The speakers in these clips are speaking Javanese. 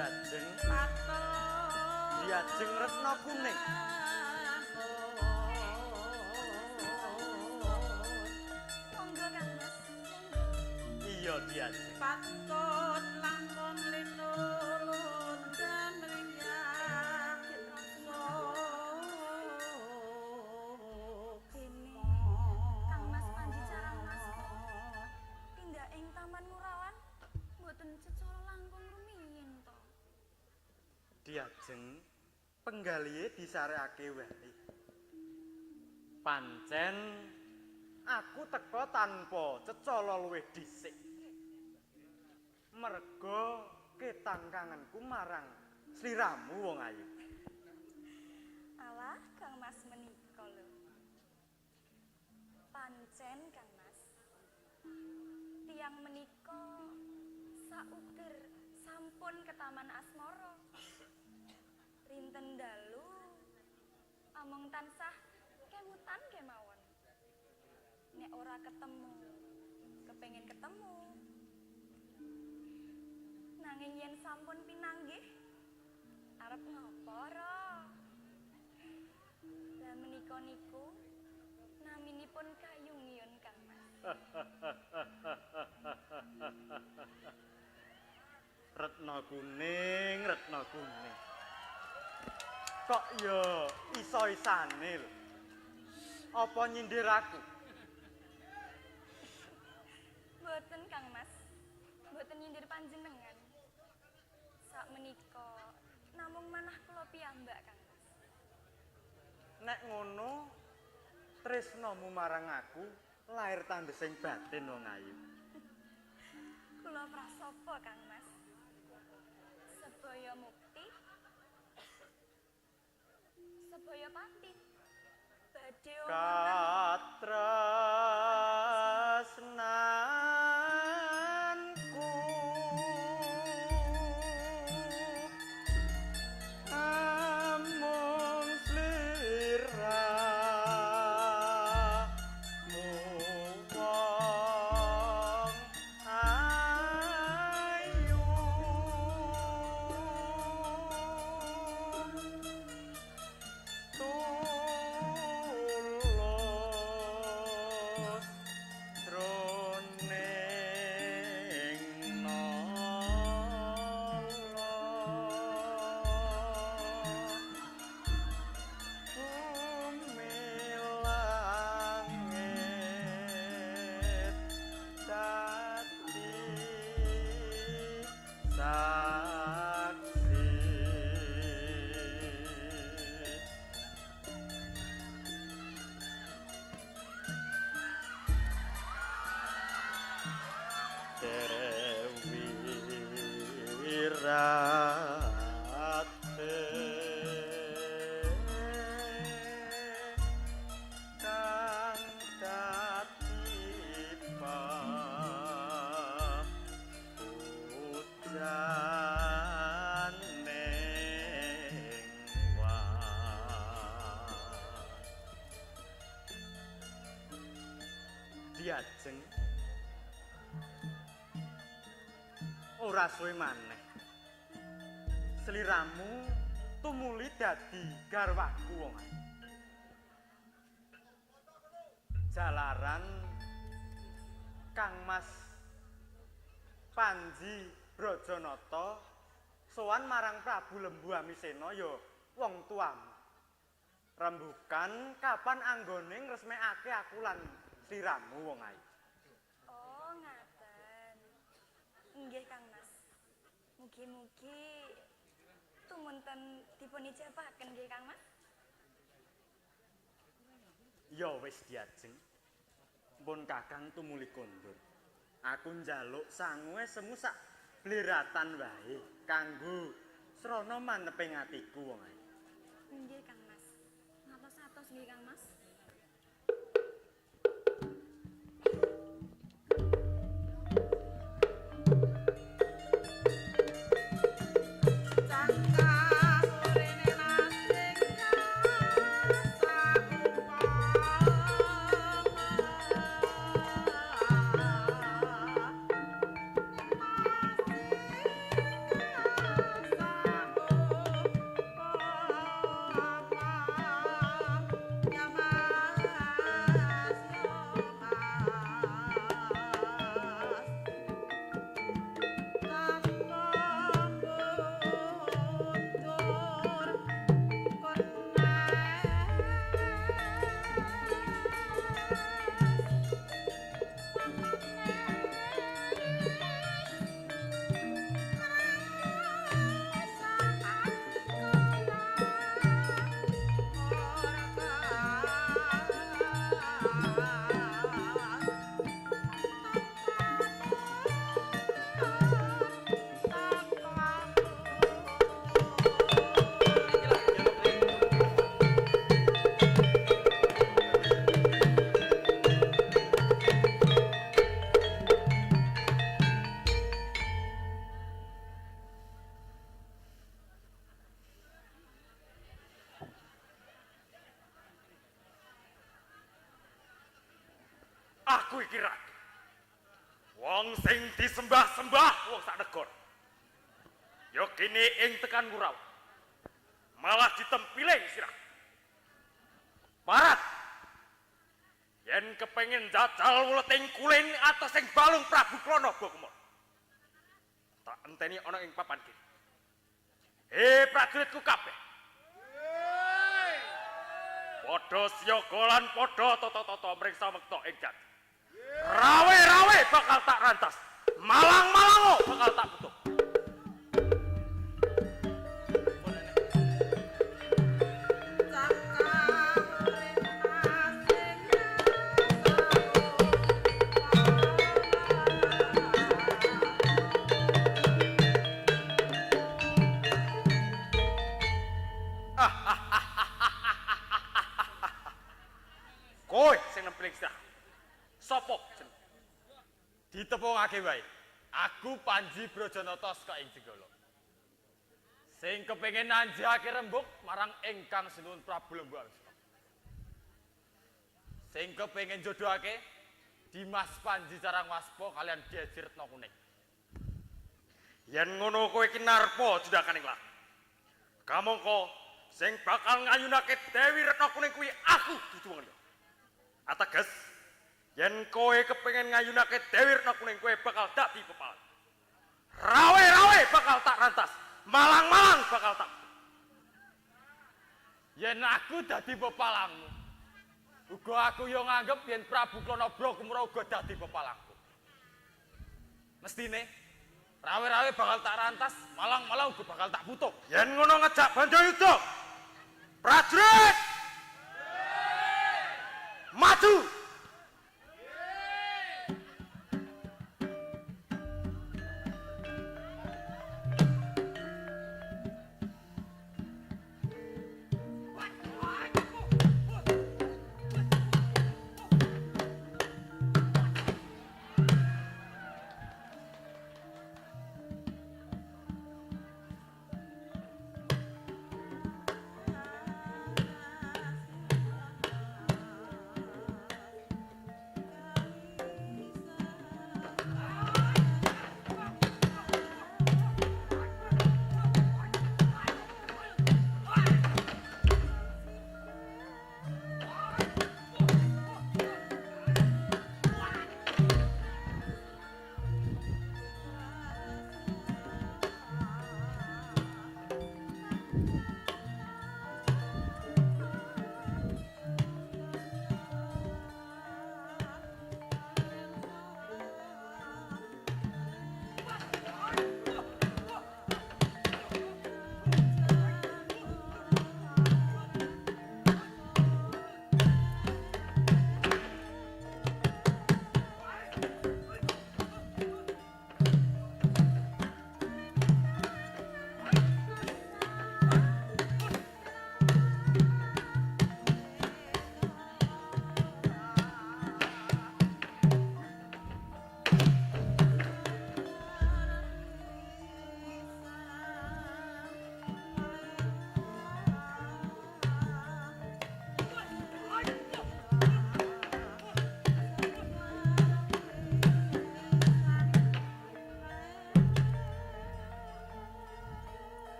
Diajeng Diajeng Retno Kuning. Monggo Kang Mas. Iya Diajeng. Patut langkung linulun dan mriyang rasa. Dene Kang Mas Panji Carang Mas tindak ing Taman Ngurawan mboten cecala langkung rumiyin to. Diajeng penggalihe disarekake wae. Pancen aku teka tanpa cecala luwih dhisik. Merga ketang kangenku marang sliramu wong ayu. Alah Kang Mas menika lho. Pancen Kang Mas. Tiyang menika sauger sampun ke Taman Asmara. Rinten dalu amung tansah kemutan kemawon. Nek ora ketemu, kepengin ketemu. Nanging yen sampun pinanggih arep ngapa ra? Lah menika niku naminipun Kayungyun Kang Mas. Retno Kuning, Retno Kuning. Kok ya iso-isane lho. Apa nyindir aku? Mboten Kang Mas. Mboten nyindir panjenengan. Sak menika namung manah kula piyambak Kang Mas. Nek ngono tresnamu marang aku lair tandesing batin wong ayu. Kula prasapa Kang Mas. Sebaya mukti, sebaya pati. Badhe katresnanku amung sliramu wong ayu tulus jroning nala bumi langit dadi saksi. Dewi Ratih kang dadi pujaning wan. Diajeng ora suwe maneh sliramu tumuli dadi garwaku wong ayu. Jalaran Kang Mas Panji Brajanata sowan marang Prabu Lembu Amisena ya wong tuamu. Rembukan kapan anggone ngresmekake aku lan sliramu wong ayu. Oh ngaten. Nggih Kang Mas. Mugi-mugi tumunten dipun ijabahaken nggih Kang Mas. Ya wis Diajeng. Pun Kakang tumuli kondur. Aku njaluk sangue semu sak bleratan wae kanggo srana maneping atiku wong ayu. Nggih Kang Mas. Ngatos-atos nggih Kang Mas. Cangkah urine nasing saupama. Aku iki ratu. Wong sing disembah-sembah wong sak negara. Ya kene ing tekan Ngurawan. Malah ditempiling sirah. Parat. Yen kepengin jajal wuleting kulin atas ing balung Prabu Klana Bakumara. Tak enteni ana ing papan kene. He prajuritku kabeh. Padha siaga lan padha tata-tata mriksa mekta ing jati. Rawe-rawe bakal tak rantas. Malang-malango bakal tak putuk. Kowe sing nempeling sirah. Sopo jeneng? Ditepungake wae. Aku Panji Brajanata saka ing Jenggala. Sing kepengin nanjake rembug marang ingkang sinuwun Prabu Lembu Wisma. Sing kepengin jodohake Dimas Panji Carangwaspa kalian Deji Retno Kuning. Yen ngono kowe iki narpa judakaning lah. Kamangka sing bakal ngayunake Dewi Retno Kuning kuwi aku dudu wong liya. Ateges yen kowe kepengin ngayunake Dewi Retno Kuning kowe bakal dadi pepalang. Rawe-rawe bakal tak rantas, malang-malang bakal tak. Yen aku dadi pepalangmu, uga aku yo nganggep yen Prabu Klana Brakumara uga dadi pepalangku. Mestine rawe-rawe bakal tak rantas, malang-malang uga bakal tak putuk. Yen ngono ngejak Bandayuda. Prajurit! Maju!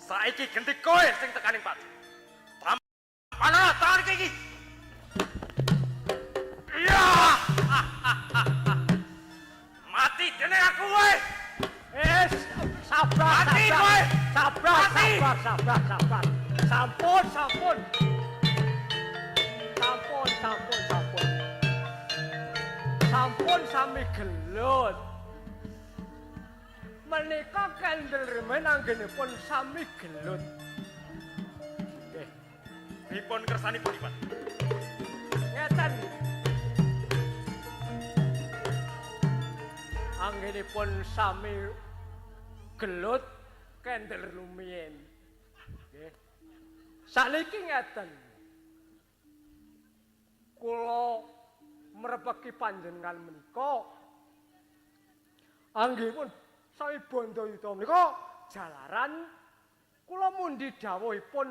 Saiki genti kowe sing tekaning pati. Tampanana tangan iki. Iya. Mati dene aku kowe. Sabar, Mati sabar. kowe. Sabar, Mati. sabar, sabar, sabar. Sampun, sampun. Sampun, sampun, sampun. Sampun sami gelut. Menika kendel remen anggenipun sami gelut. Nggih. Pripun kersanipun Iwan? Ngeten. Anggenipun sami gelut kendel rumiyin. Nggih. Sakniki ngeten. Kula mrepeki panjenengan menika anggenipun sami bandayuda menika jalaran Kula mundi dawuhipun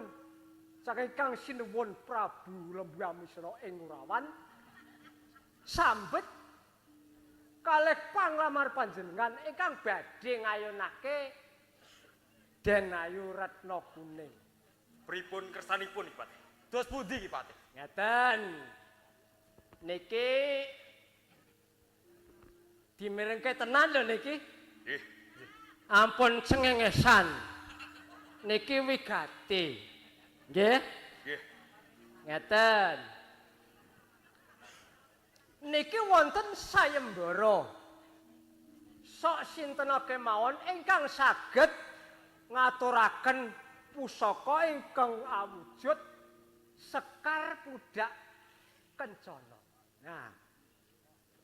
saking Kang Sinuwun Prabu Lembu Amisra ing Ngurawan sambet kalih panglamar panjenengan ingkang badhe ngayunake Den Ayu Retna Kuning. Pripun kersanipun Ki Patih? Dos pundi Ki Patih? Ngeten. Niki dimirengke tenan lho niki. Nggih. Ampun cengengesan. Niki wigati. Nggih? Nggih. Ngeten. Niki wonten sayembara. Sok sinten kemawon ingkang saged ngaturaken pusaka ingkang awujud sekar pudak kencana. Nah,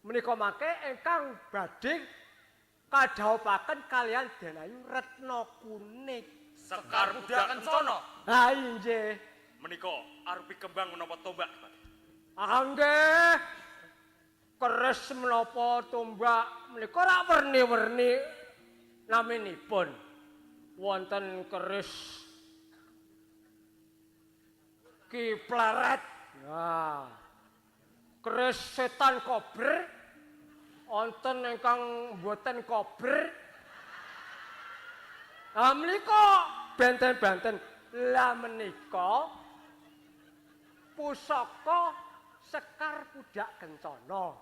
menika mangke ingkang badhe kadhawuhaken kaliyan Den Ayu Retna Kuning. Sekar pudak kencana. Ha inggih. Menika arupi kembang menapa tombak, Ki Patih? Ah nggih. Keris menapa tombak menika rak werni-werni naminipun. Wonten keris Ki Pleret. Nah. Keris setan kober wonten ingkang mboten kober. Ah menika benten-benten. Lah menika pusaka sekar pudak kencana.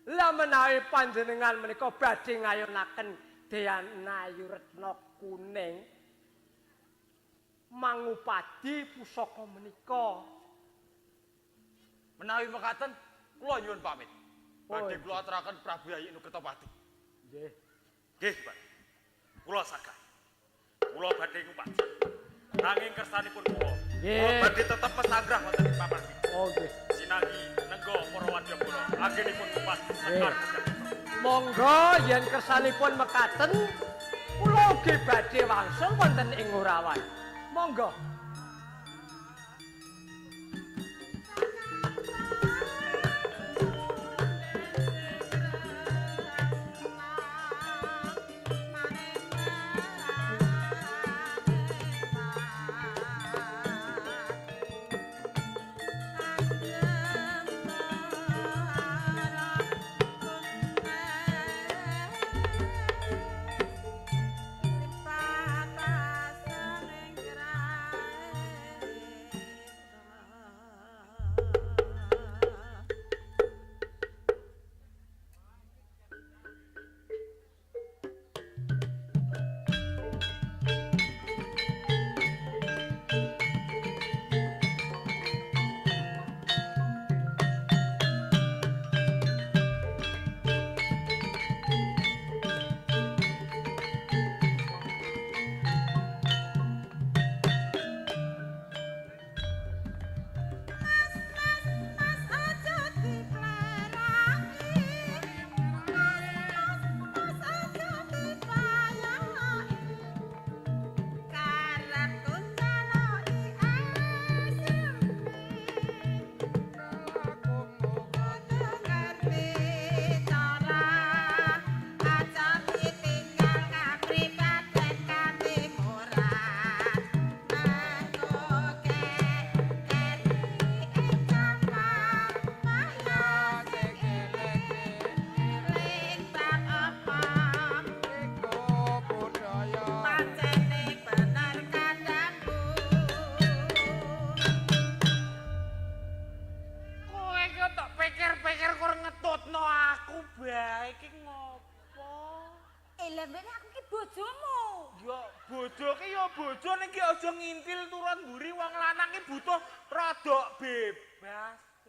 Lah menawi panjenengan menika badhe ngayunaken Den Ayu Retna Kuning mangupadi pusaka menika. Menawi mekaten kula nyuwun pamit. Badhe Oh, kula aturaken Prabu Yayi Nukertapati. Nggih. Nggih, Pak. Kula sagah. Kula badhe ngupadi. Nanging kersanipun kula, kula badhe tetep pesanggrah wonten ing papan iki. Oh nggih. Sinanggi nengga para wadyabala anggenipun ngupadi sekar pudak. Monggo yen kersanipun mekaten kula ugi badhe wangsul wonten ing Ngurawan. Monggo.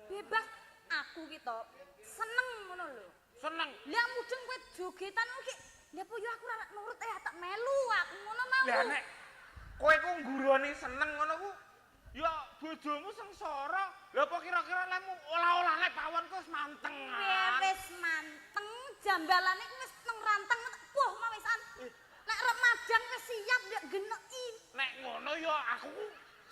Bebas aku ki to seneng ngono lho. Seneng. Lah mudeng kowe jogetan iki. Lah po yo aku ora nurut tak melu aku ngono mau. Lah nek kowe ku nggurone seneng ngono ku ya bojomu sengsara. Lah apa kira-kira lemu olah-olah nek pawon ku wis manteng. Wis manteng, jambalane wis nang ranteng puh mau wisan. Nek arep madang wis siap ndak geneki. Nek ngono ya aku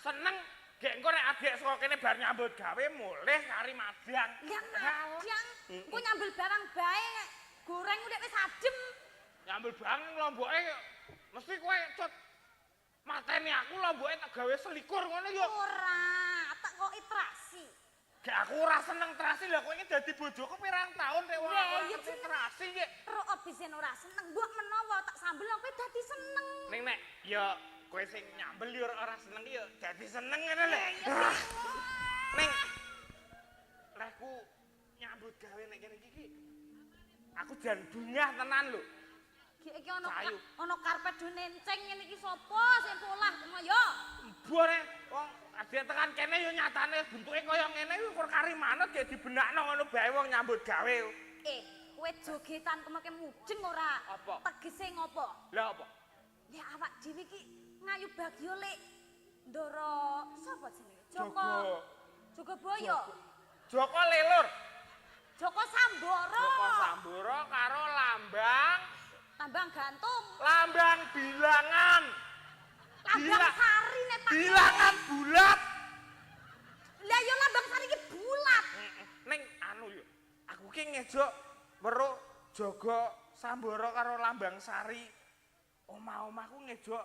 seneng. Gek engko nek adek saka kene bar nyambut gawe mulih kari madang. Lah madang, engko nyambel bawang bae goreng udah wis adem. Nyambel bawang lomboke Mesti kowe cut mateni aku lomboke tak gawe selikur ngono ya. Ora, tak kok terasi. Gak aku ora seneng terasi lah kowe iki dadi bojoku pirang taun nek wong aku ya terasi iki. Ro obisen ora seneng, mbok menawa tak sambel kowe dadi seneng. Ning nek ya kowe sing nyambel ya ora seneng ya dadi seneng ngene lho. Ning lehku nyambut gawe nek kene iki aku jan bungah tenan lho. Iki ana karpet do nenceng ngene iki sapa sing polah ngono ya? Mbuh rek, wong adek tekan kene ya nyatane bentuke kaya ngene iki kur kari manut gek dibenakno ngono bae wong nyambut gawe. Kowe jogetan kemake mudeng ora? Apa? Tegese ngopo? Lah apa? Ya awak dhewe iki ngayu bagya lek Ndara sapa jenenge? Joko. Joko Boyo. Joko Lelur. Joko Samboro. Joko Samboro karo lambang Lambang gantung. Lambang bilangan. Lambang sari nek Pak. Bilangan bulat. Lah ya lambang sari iki bulat. Ning anu yo. Aku ki ngejok weruh Joko Samboro karo lambang sari. Omah-omahku ngejok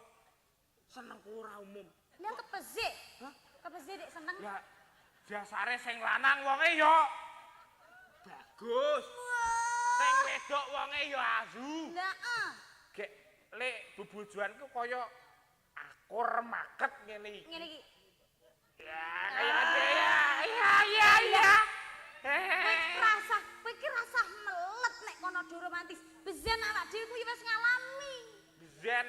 senengku ora umum. Lah kepeze. Hah? Kepeze dik seneng. Lah dasare sing lanang wonge yo bagus. Sing wedok wonge ya azu. Heeh. Gek lek bebojoanku kaya akur maket ngene iki. Ngene iki. Ya kaya ya ya ya ya. Kowe iki rasah melet nek kono do romantis. Bezen awak dhewe kuwi wis ngalami. Bezen.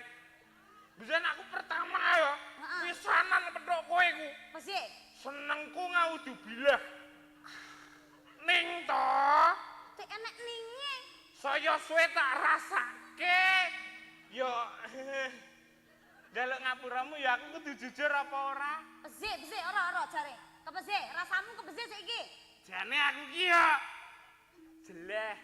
Bezen aku pertama ya. Pisanan petuk kowe iku. Piye? Senengku ngaudubillah. Ning to. Cek enek ninge. Saya suwe tak rasake. Ya njaluk ngapuramu ya aku kudu jujur apa ora? Piye, piye ora jare. Kepeze, rasamu kepeze saiki. Jane aku ki ya jeleh.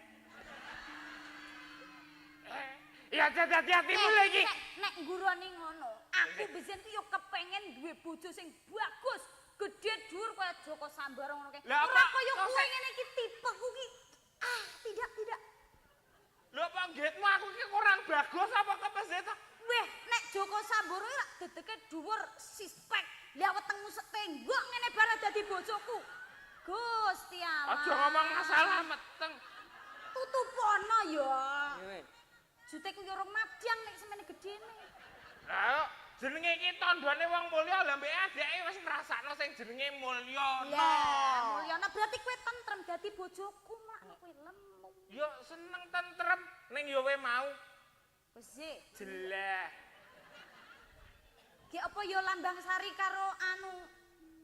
Ya dadi atimu lho iki. Nek nggurone ngono, aku biyen ki yo kepengen duwe bojo sing bagus, gedhe dhuwur kaya Joko Samboro ngono kae. Ora kaya kowe ngene iki tipeku ki. Ah, tidak. Lho apa nggetmu aku ki kurang bagus apa kepeze ta? Weh, nek Joko Samboro rak dedeke dhuwur sispek. Lah wetengmu sak tenggok ngene bare dadi bojoku. Gusti Allah. Aja ngomong masalah meteng. Tutupono ya. Jute ku yo rong madang nek semene gedene. Lah jenenge iki tandane wong mulya lha mbek adeke wis ngrasakno sing jenenge Mulyana. Lah, Mulyana berarti kowe tentrem dadi bojoku, mlakno kowe lemu. Yo seneng tentrem ning yo we mau. Wis jeleh. Ki apa yo lambang sari karo anu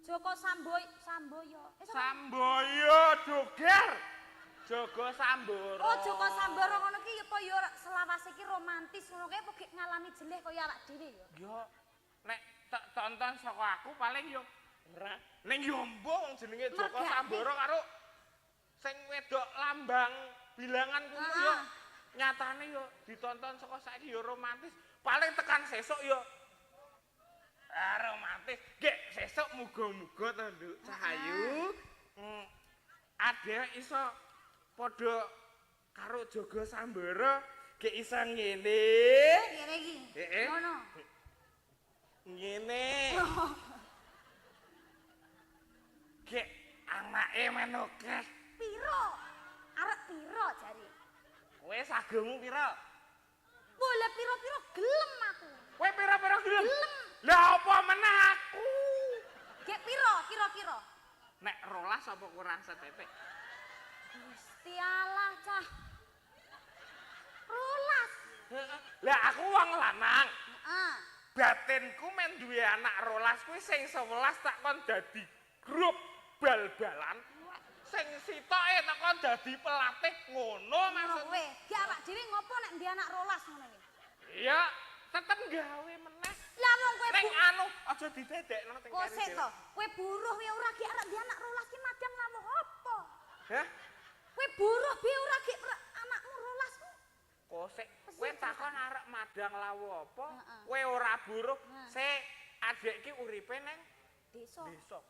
Joko Samboyo. Samboyo Doger. Joko Samboro. Oh, Joko Samboro ngono ki apa ya selawase ki romantis ngono kae apa gek ngalami jeleh kaya awak dhewe ya? Yo nek tak tonton saka aku paling yo ora. Ning yo mbuh wong jenenge Joko Samboro karo sing wedok lambang bilangan kuwi yo nyatane yo ditonton saka saiki yo romantis, paling tekan sesuk yo romantis. Gek sesuk muga-muga to, Nduk Cahayu. Adek iso padha karo Joko Samboro gek iso ngene. Ngene iki. Heeh. Ngono. Ngene. Gek anake menokeh. Piro? Arek piro jare? Kowe sagemu piro? Boleh piro-piro gelem aku. Kowe piro-piro gelem? Gelem. Lah apa meneh aku? Gek piro kira-kira? Nek 12 apa kurang sethithik? Gusti Allah cah. 12. Lah aku wong lanang. Heeh. Batinku men duwe anak 12 kuwi sing 11 tak kon dadi grup bal-balan. Sing sitoke tak kon dadi pelatih ngono maksud kowe. Ki awak dhewe ngopo nek duwe anak 12 ngono iki? Iya, tetep gawe meneh. Lah wong kowe ning anu aja didadekno sing kok sik to. Kowe buruh ya ora ki arek duwe anak 12 ki madang lawuh apa? Hah? Kowe buruh bi ora ki anakmu 12 ku. Kosek, kowe takon arek madang lawuh apa? Kowe ora buruh, sik adik ki uripe neng desa. Desa.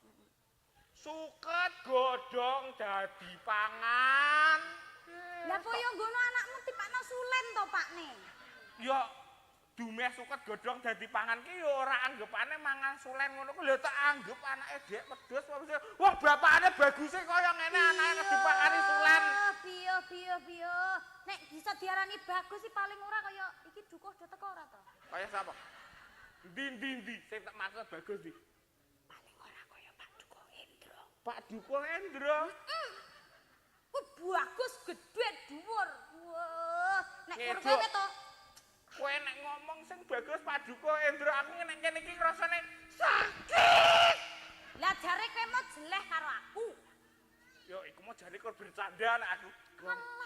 Suket godhong dadi pangan. Lah kaya ngono anakmu tipakno sulen to, Pakne? Ya Dumeh suket godhong dadi pangan ki ya ora anggepane mangan sulen ngono ku lho tak anggep anake dhek wedhus apa sih. Wong bapakane baguse kaya ngene anake dipakani sulen. Piye piye piye. Nek bisa diarani bagus sih paling ora kaya iki dukuh do teko ora to? Kaya sapa? Ndi ndi ndi sing tak maksud bagus ndi? Paling ora kaya Pak Dukuh Hendro. Pak Dukuh Hendro. Kuwi bagus gedhe dhuwur. Wah, nek Ngeduk. kowe to Kowe nek ngomong sing bagus Pak Dukuh Hendro, aku nek kene iki rasane sakit. Lah jare kowe mau jeleh karo aku. Yo iku mau jane kok bercanda nek aku.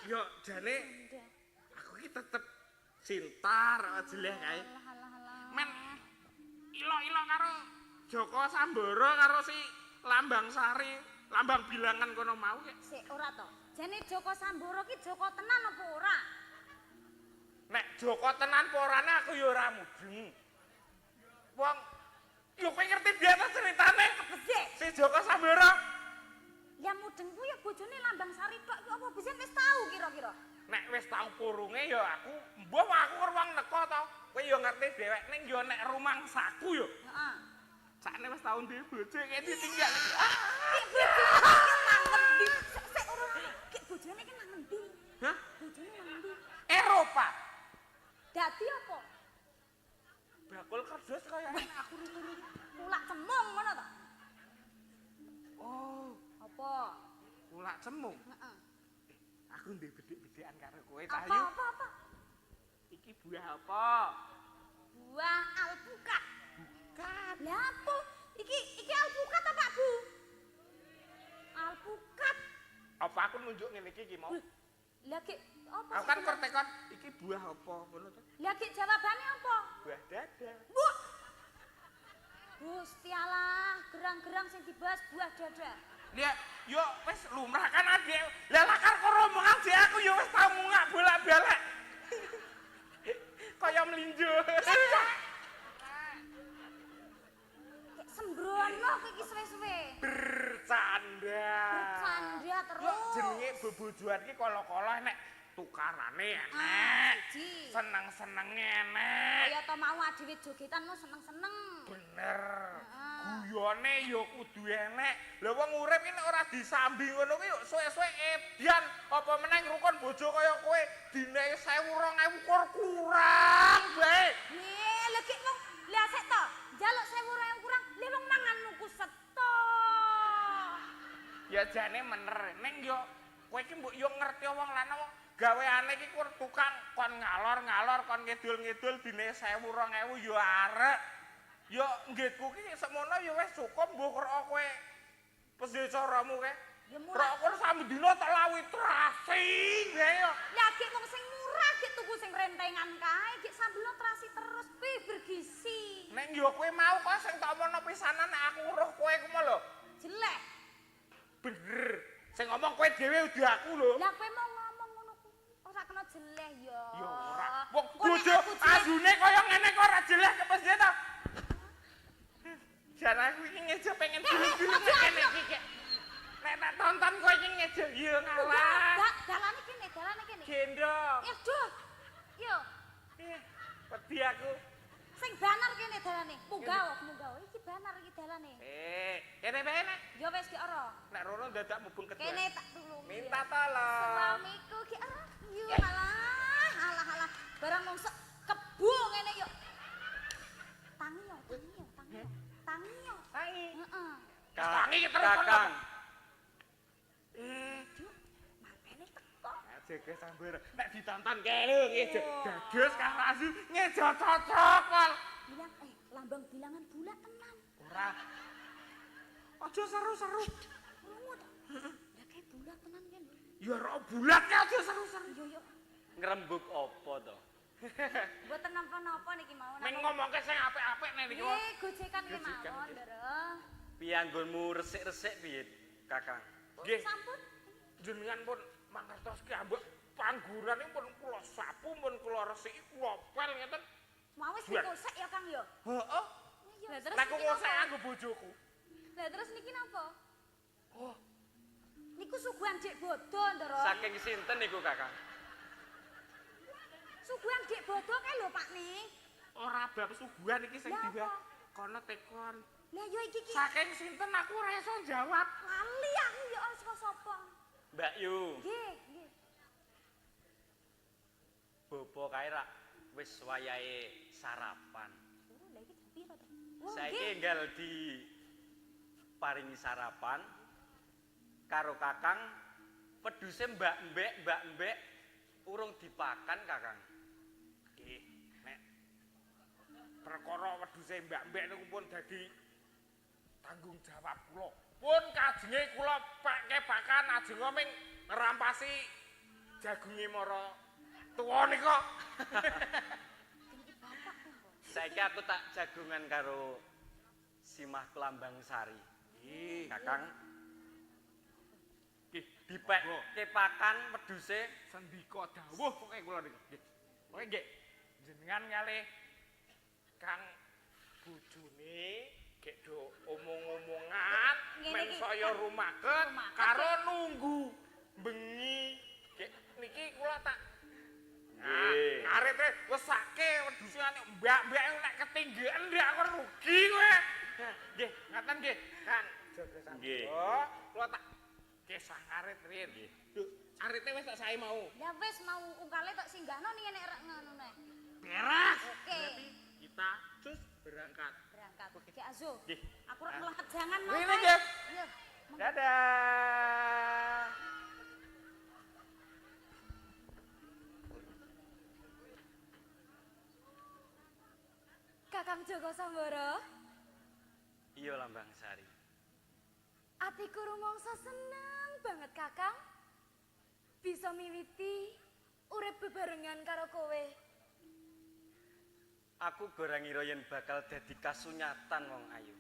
Yo jane aku iki tetep cinta karo jeleh kae. Men ilo-ilo karo Joko Samboro karo si Lambang Sari, Lambang Bilangan kono mau ki. Sik ora to. Jane Joko Samboro ki Joko tenan apa ora? Nek Joko tenan apa orane aku yo ora mudeng. Wong yo kowe ngerti biasa ceritane Becik. si Joko Samboro. Ya mudeng ku ya bojone Lambang Sari tok ki apa biyen wis tau kira-kira? Nek wis tau purunge ya aku mbuh aku kur wong neko to. Kowe yo ngerti dhewek ning yo nek rumangsaku yo. Heeh. Sakne wis tau duwe bojo kaya ditinggal. Ki bojone ki nang ngendi? Sik sik ora. Ki bojone ki nang ngendi? Hah? Bojone nang ngendi? Eropa. Dadi apa? Bakul kerdus kaya enak aku rungu-rungu. Kulak cemung ngono to? Oh, Apa? kulak cemung. Heeh. Aku ndek bedik-bedikan karo kowe ta Apa Yu. apa apa? Iki buah apa? Buah alpukat. Bukan. Lah apa? Iki iki alpukat apa Pak Bu? Alpukat. Apa aku nunjuk ngene iki ki mau? Lah ki apa? Aku kan kur tekon iki buah apa ngono to. Lah ki jawabane apa? Buah dada. Bu. Gusti Allah, gerang-gerang sing dibahas buah dada. Lah yo wis lumrah kan adek. Lah lakar kok rombongan dhek aku yo wis tau ngungak bolak-balik. Kaya mlinjo. Kayak sembrono kowe iki suwe-suwe. Bercanda. Bercanda terus. Yo jenenge bebojoan ki kala-kala nek tukarane enek. Ah, siji. Seneng-senenge enek. Kaya to mau adewe jogetan mau seneng-seneng. Bener. Heeh. Guyone ya kudu enek. Lah wong urip iki nek ora disambi ngono kuwi yo suwe-suwe edan. Apa meneh rukun bojo kaya kowe dinehi 1000 2000 kur kurang bae. Nggih, lha ki wong lah sik to, njaluk 1000 2000 kurang, lha wong mangan nuku seto. Ya jane mener. Ning yo kowe iki mbok yo ngerti wong lanang wong gaweane iki kur tukang kon ngalor-ngalor kon ngidul-ngidul dinehi 1000 2000 yo arek. Yo nggitku ki semono yo wis cukup mbuh kok kowe piye caramu kae. Ya murah. Rok kur samdina tak lawi terasi bae yo. Lah ki wong sing murah ki tuku sing rentengan kae, ki sambelo terasi terus kuwi bergizi. Nek yo kowe mau kok sing tak omongno pisanan nek aku weruh kowe ku mau lho. Jelek. Bener. Sing ngomong kowe dhewe udah aku lho. Lah kowe mau ngomong ngono kuwi ora kena jelek ya. Ya ora. Wong Engko nek bojo aku jelek- azune kaya ngene kok ora jelek kepiye to? Jan aku iki ngejo pengen dulu-dulu nek kene iki kek. Nek tak tonton kowe iki ngejo ya ngalah. Dalane kene, dalane kene. Gendong. Ya duh. Yo, Eh, wedi aku. sing banar kene dalane. Munggah, munggah. Iki banar iki dalane. Eh, kene bae nek. Ya wis ki ora. Nek rono dadak mubeng kedua. Kene tak tulungi. Minta tolong. Suamiku ki ora. Yo alah, alah alah. Barang mung sek kebo ngene yo. Tangi yo, tangi yo, tangi yo. Tangi yo. Tangi. Heeh. Tangi ki terus kono. Kakang. Eh, Duh, mapene teko. Jeke Samboro. Nek ditonton kae lho ngejo bagus karo asu ngejo cocok pol. Bilang lambang bilangan bulat tenan. Ora. Aja seru-seru. Krungu to? Lah kae bulat tenan kae lho. Ya ora bulat kae aja seru-seru. Yo yo. Ngrembug apa to? Mboten napa-napa niki mawon. Men ngomongke sing apik-apik nek niki. Nggih, gojekan ki Gojekan, mawon, nggih. Ndara. Piye anggonmu resik-resik piye, Kakang? Nggih. Sampun. Jenengan pun mangertos ki ambek pangguran iki pun kula sapu pun kula resiki kula pel ngeten. Mau wis Buat. dikosek ya, Kang ya. Heeh. Lah terus Nek niki ngosek napa? anggo bojoku. Lah terus niki napa? Oh, Niku suguhan Dik Bodo, Ndara. Saking sinten niku, Kakang? Suguhan Dik Bodo kae lho, Pak Ning. Ora bab suguhan iki sing Lah, apa? Kono tekon. Lah yo iki ki Saking sinten aku ora iso jawab. lali aku ya ora saka sapa. Mbak Yu, Nggih, nggih. bobo kae rak wis wayahe sarapan. Oh, lah iki jam piro to? Oh, Saiki nggih. enggal di paringi sarapan karo Kakang wedhuse Mbak Mbek, Mbak Mbek urung dipakan Kakang. Nggih, nek perkara wedhuse mbak-mbek niku pun dadi tanggung jawab kula. Pun kajenge kula pake pakan ajeng ming ngrampasi jagunge mara tuwa nika. Saiki aku tak jagongan karo Simah Klambang Sari. Nggih. Kakang Nggih, dipekke pakan wedhuse sendika dawuh pokoke kula niku. Nggih. Pokoke nggih jenengan kalih Kang bojone gek do omong-omongan Ngene men iki, saya rumaket Rumaket, karo nunggu bengi gek niki kula tak Nggih. Arete wesake wedhuse nek mbak-mbak nek ketinggian ndak aku rugi kowe. Nggih, ngaten nggih, Kang. Jaga Nggih. Kula tak kesah arit riyin. Nggih. Duh, arite wis tak sae mau. Lah wis mau ungkale tok singgahno ning nek rek ngono neh. Beres. Oke. Berarti kita cus berangkat. Berangkat. Ki Azo. Nggih. Aku rek melakat jangan mau. Rene, kae. nggih. Iya. Dadah. Kakang Joko Samboro, Iya Lambang Sari. atiku rumangsa seneng banget Kakang. Bisa miwiti urip bebarengan karo kowe. Aku ora ngira yen bakal dadi kasunyatan wong ayu.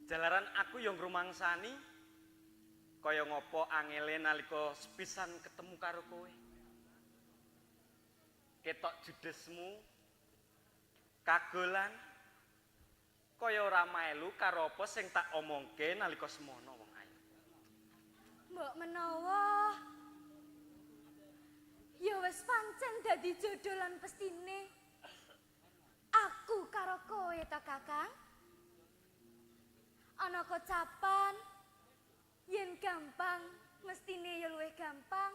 Jalaran aku yo ngrumangsani kaya ngopo angele nalika sepisan ketemu karo kowe. Ketok judesmu kagolan kaya ora melu karo apa sing tak omongke nalika semono wong ayu. Mbok menawa ya wis pancen dadi jodoh lan pestine. Aku karo kowe ta Kakang. Ana kocapan yen gampang mestine ya luwih gampang.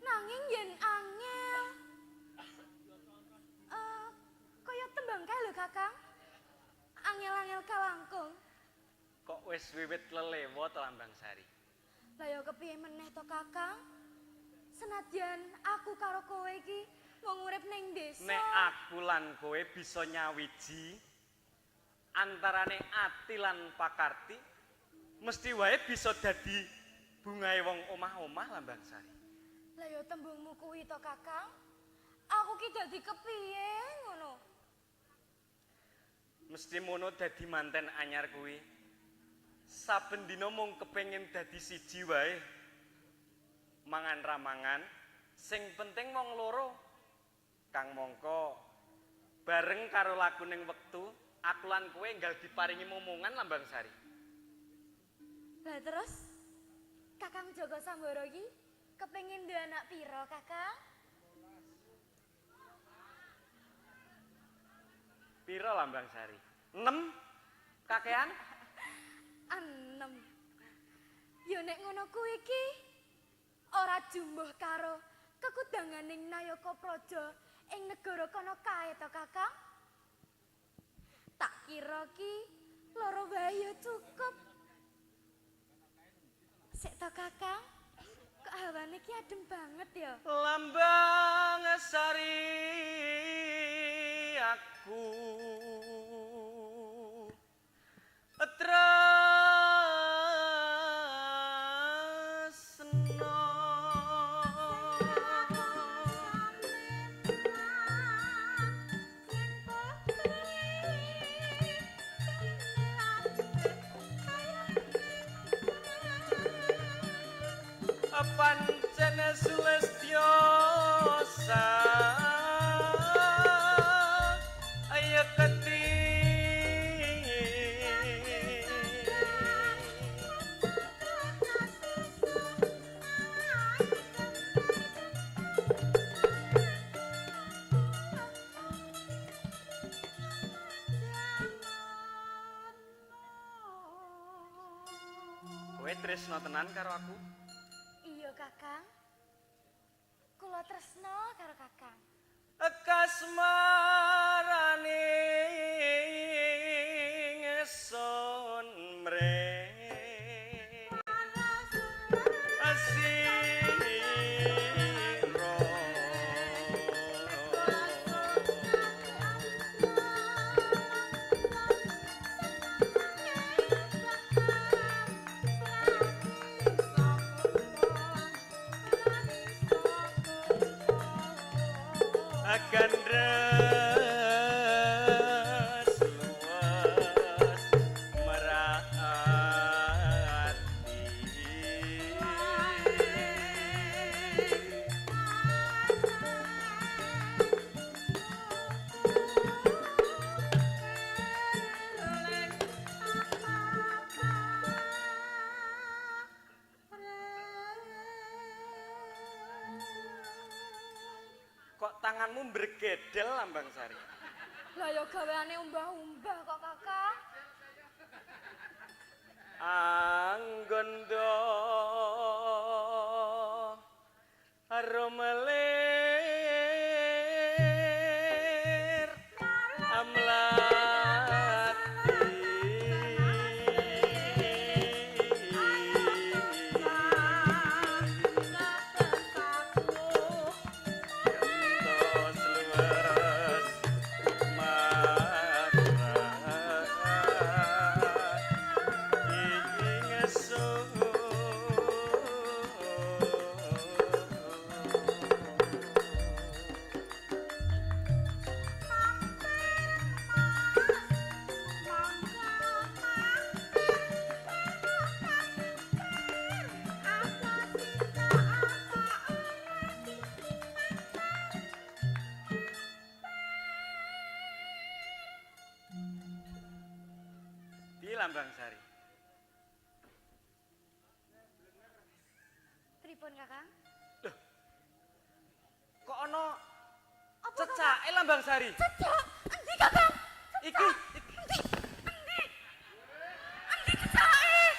Nanging yen angel kaya tembang kae lho Kakang. Angel-angel kalangkung. Kok wis wiwit lelewa to Lambang Sari? Lah ya kepiye meneh to Kakang? Senadyan aku karo kowe iki wong urip ning desa. Nek aku lan kowe bisa nyawiji antarane ati lan pakarti mesti wae bisa dadi bungahe wong omah-omah Lambang Sari. Lah ya tembungmu kuwi to Kakang. Aku ki dadi kepiye ngono? Mesti mono dadi manten anyar kuwi. Saben dina mung kepengin dadi siji wae. Mangan ra mangan, sing penting wong loro. Kang mongko bareng karo lakuning wektu, aku lan kowe enggal diparingi momongan Lambang Sari. Lah terus Kakang Joko Samboro iki kepengin duwe anak pira, Kakang? Piro Lambang Sari? 6 kakean? 6. Ya nek ngono kuwi iki ora jumbuh karo kekudanganing Nayaka Praja ing negara kono kae to, Kakang? Tak kira ki loro wae ya cukup. Sik to, Kakang? Kok hawane ki adem banget ya? Lambang Sari aku tresno pancen sulastya ayekti temenan karo aku? Iya, Kakang. Kula tresna karo Kakang. Kasmarane ingsun mre asira. Akan res luas merati. Kok tanganmu bergedel, Lambang Sari? Lah ya gaweane umbah-umbah kok, Kakang. Anggondo rumelir amlati. Gentos luwes marah ingsun. Piye, Lambang Sari? Pripun, Kakang? Kok ana Apa, Kakang? cecake, Lambang Sari? Cecak! Endi, Kakang? Iki, iki. Endi? Endi? Endi cecake?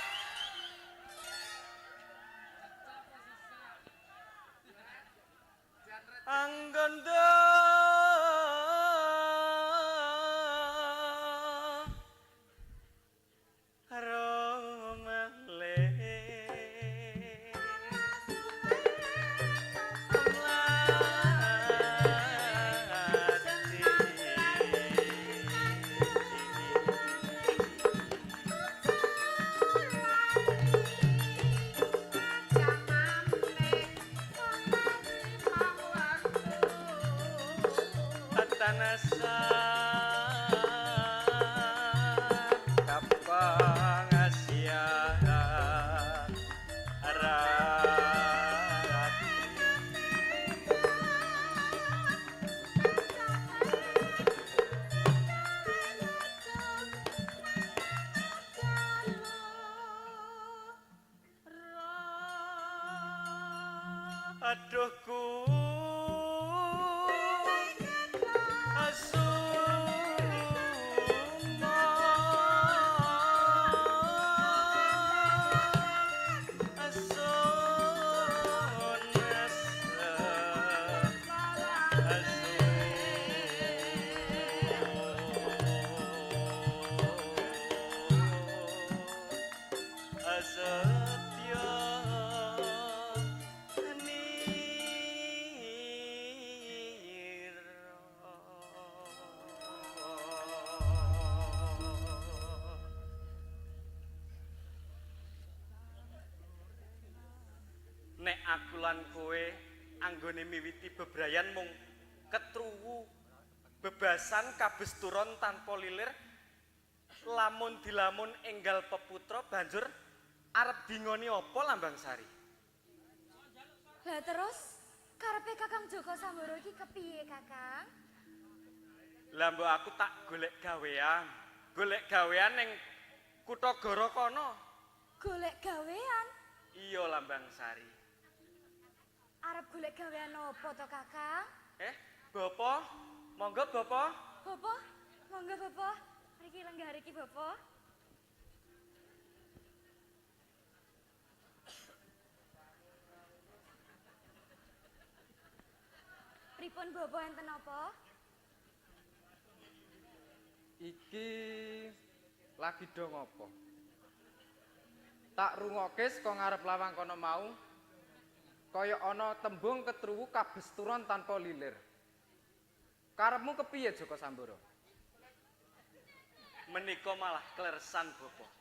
Anggondo rumelir amlati. Tanasa kapang Asia Rati. Aduh ku asuma asun asetya nira. Nek aku lan kowe anggone miwiti bebrayan mung ketruwu bebasan kabesturon tanpa lilir, lamun dilamun enggal peputra banjur arep dingoni apa, Lambang Sari? Lah terus karepe Kakang Joko Samboro iki kepiye, Kakang? Lah mbok aku tak golek gawean. Golek gawean ning kutha Goro kono. Golek gawean? Iya, Lambang Sari. Arep golek gawean apa to, Kakang? Bapak, monggo Bapak. Bapak, monggo Bapak. Mriki lenggah riki Bapak. Pripun Bapak enten apa? Iki lagi do ngopo? Tak rungokke saka ngarep lawang kono mau. Kaya ana tembung ketruwu kabesturan tanpa lilir. Karepmu kepiye Joko Samboro? Menika malah kleresan Bapak.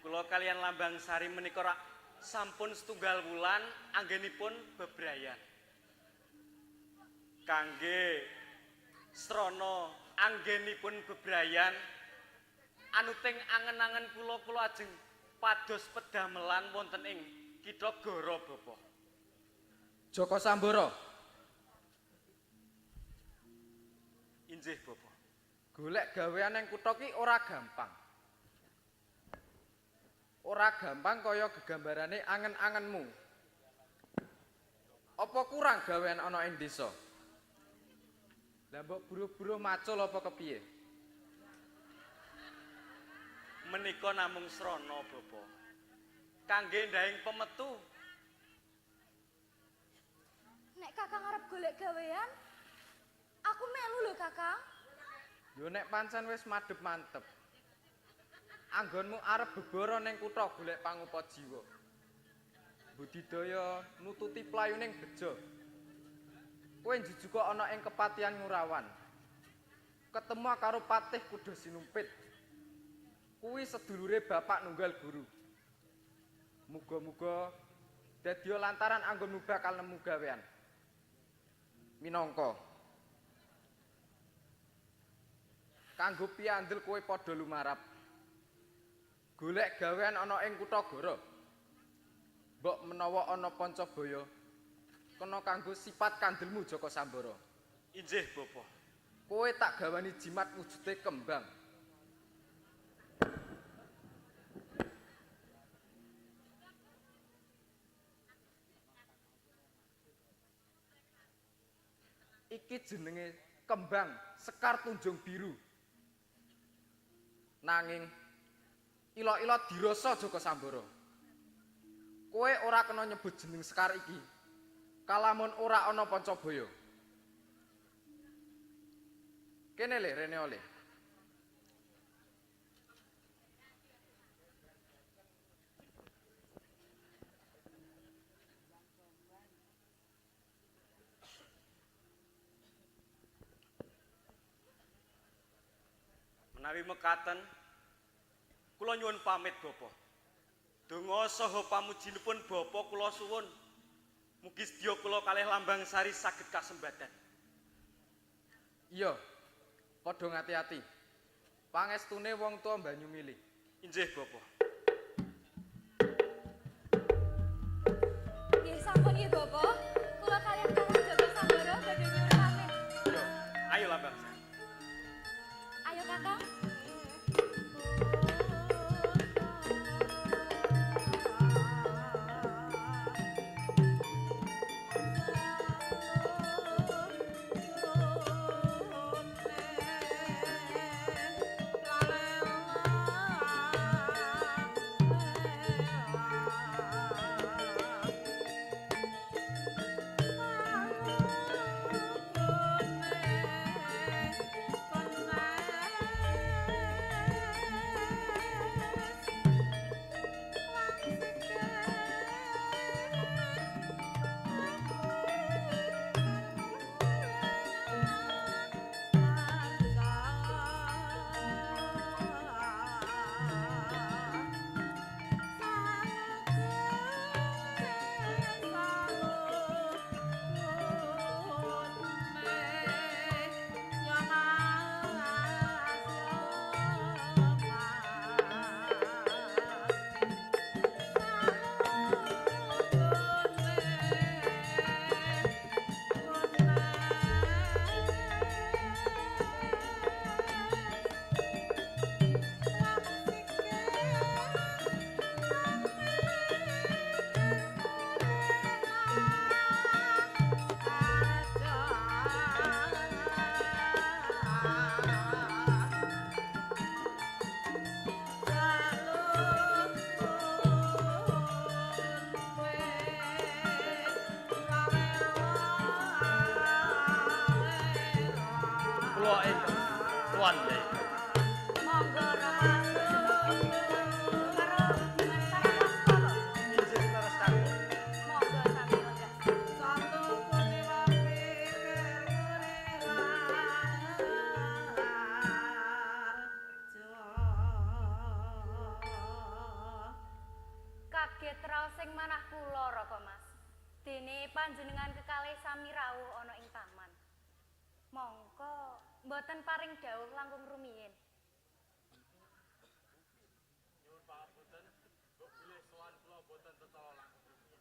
Kula kalian Lambang Sari menika rak sampun setunggal wulan anggenipun bebrayan. Kangge srana anggenipun bebrayan anuting angen-angen kula kula ajeng pados pedamelan wonten ing Kitha Goro Bapak. Joko Samboro, Injih Bapak. Golek gawean ning kutha ki ora gampang. Ora gampang kaya gegambarane angen-angenmu. Apa kurang gawean ana ing desa? Lah mbok buruh-buruh macul apa kepiye? Menika namung srana Bapak. Kangge ndaing pemetu. Nek Kakang arep golek gawean, aku melu lho Kakang. Yo nek pancen wis madhep mantep. Anggonmu arep bebara ning kutha golek pangupa jiwa. Budidaya nututi playuning bejo. Kowe njujuka ana ing kepatihan Ngurawan. Ketemu karo Patih Kuda Sinumpit. Kuwi sedulure bapak nunggal guru. Muga-muga dadi lantaran anggonmu bakal nemu gawean. Minangka kanggo piandel kowe padha lumarap. Golek gawean ana ing kutha Goro. Mbok menawa ana Pancabaya kena kanggo sipat kandelmu Joko Samboro. Injih Bapak. Kowe tak gawani jimat wujude kembang. Iki jenenge kembang sekar tunjung biru. Nanging ila-ila dirasa Joko Samboro. Kowe ora kena nyebut jeneng sekar iki kalamun ora ana Pancabaya. Kene le rene oleh. Menawi mekaten kula nyuwun pamit Bapak. Donga saha pamujinipun Bapak kula suwun. Mugi sedya kula kalih Lambang Sari saged kasembadan. Iya. Padha ngati-ati. Pangestune wong tuwa Banyumili. Injih Bapak. Nggih sampun nggih Bapak. Kula kalian Kakang Joko Samboro badhe nyuwun pamit. Yo, ayo Lambang Sari. Ayo Kakang. panjenengan kekalih sami rawuh ana ing taman. Mongko mboten paring dawuh langkung rumiyin. Nyuwun pangapunten, mbok bilih sowan kula boten tetala langkung rumiyin.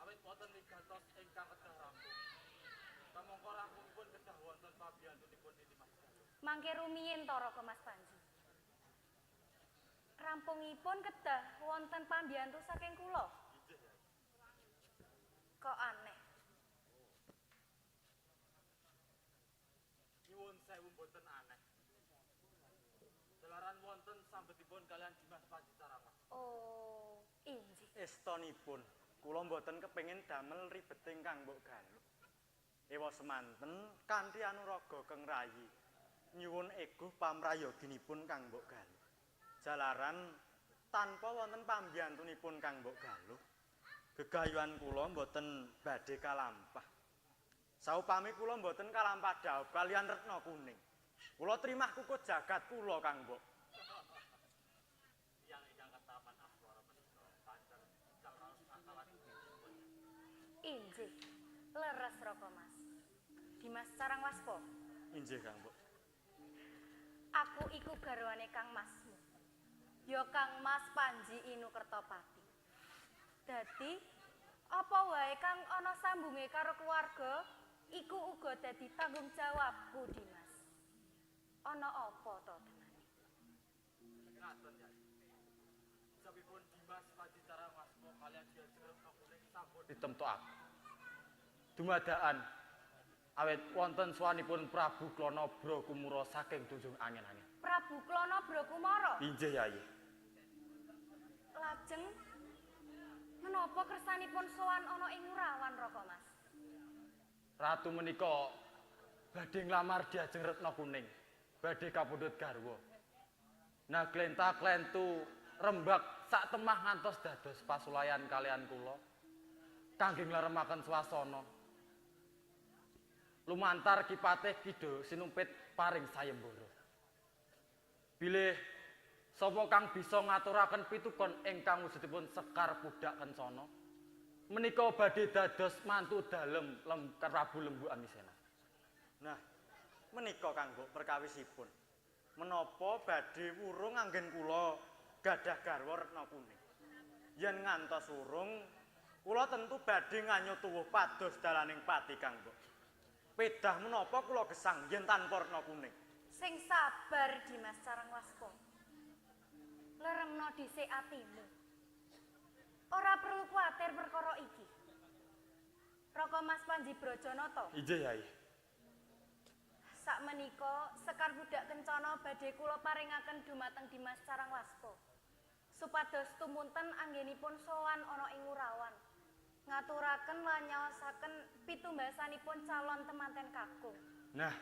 Awit wonten wigatos ingkang kedah rampung. Kamangka rampungipun kedah wonten pabiyantunipun Nini Mas Galuh. Mangke rumiyin to Raka Mas Panji. Rampungipun kedah wonten pambiyantu saking kula. Inggih, Yai. Kok aneh. Nyuwun sewu mboten aneh. Jalaran wonten sambetipun kalian Dimas Panji Caramas. Oh, inggih. Estonipun kula mboten kepengin damel ribeting Kang Mbok Galuh. Ewa semanten kanthi anuraga Keng Rayi nyuwun eguh pamrayoginipun Kang Mbok Galuh. Jalaran tanpa wonten pambiyantunipun Kang Mbok Galuh, gegayuhan kula mboten badhe kalampah. Saupami kula mboten kalampah dhaup kalian Retna Kuning. Kula trimah kukut jagat kula Kang Mbok. Tiyang ingkang ketaman aswara menika pancen ical raos akalan budinipun. Inggih. Leres Raka Mas. Dimas Carangwaspa, Inggih Kang Mbok. Aku iku garwane Kang Masmu. Ya Kang Mas Panji Inu Kertopati. Dadi apa wae kang ana sambunge karo keluarga iku uga dadi tanggung jawabku, Dimas. Ana apa to tenane? Ngaten, Yai. Ijabipun Dimas Panji Caramaspa kalian Diajeng Retna Kuning sampun ditemtokaken. Dumadakan awit wonten sowanipun Prabu Klana Brakumara saking Tunjung Angin-angin. Prabu Klana Brakumara. Inggih Yai. Lajeng menapa kersanipun sowan ana ing Ngurawan Raka Mas? Ratu menika badhe nglamar Diajeng Retna Kuning, badhe kapundhut garwa. Nah klenta-klentu rembag sak temah ngantos dados pasulayan kalian kula kangge nglaremaken swasana. Lumantar Ki Patih Kidul sinumpit paring sayembara. Bilih sapa kang bisa ngaturaken pitukon ingkang wujudipun Sekar Pudak Kencana menika badhe dados mantu dalem Prabu Lembu Amisena. Nah, menika Kang Mbok perkawisipun. Menapa badhe wurung anggen kula gadah garwa Retna Kuning. Yen ngantos wurung, kula tentu badhe nganyu tuwuh pados dalaning pati Kang Mbok. Pedah menapa kula gesang yen tanpa Retna Kuning. Sing sabar Dimas Carangwaspa. Leremno dhisik atimu. Ora perlu kuwatir perkara iki. Raka Mas Panji Brajanata, Inggih, Yai. Sakmenika Sekar Budak Kencana badhe kula paringaken dumateng Dimas Carangwaspa. Supados tumunten anggenipun sowan ana ing Ngurawan. Ngaturaken lan nyaosaken pitumbasanipun calon temanten kakung. Nah,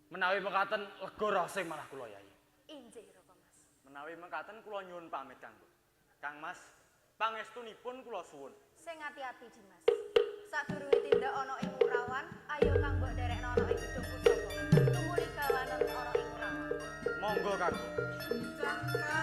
menawi mekaten lega rasing malah kula, Yai. Inggih, Raka Mas. Menawi mekaten kula nyuwun pamit Kang Mbok. Kang Mas, pangestunipun kula suwun. Sing ati-ati Dimas. Sadurunge tindak ana ing Ngurawan, ayo Kang Mbok derekno ana ing gedung pusaka. Tumuli gawanen ana ing Ngurawan. Monggo Kang Mbok. Thank you.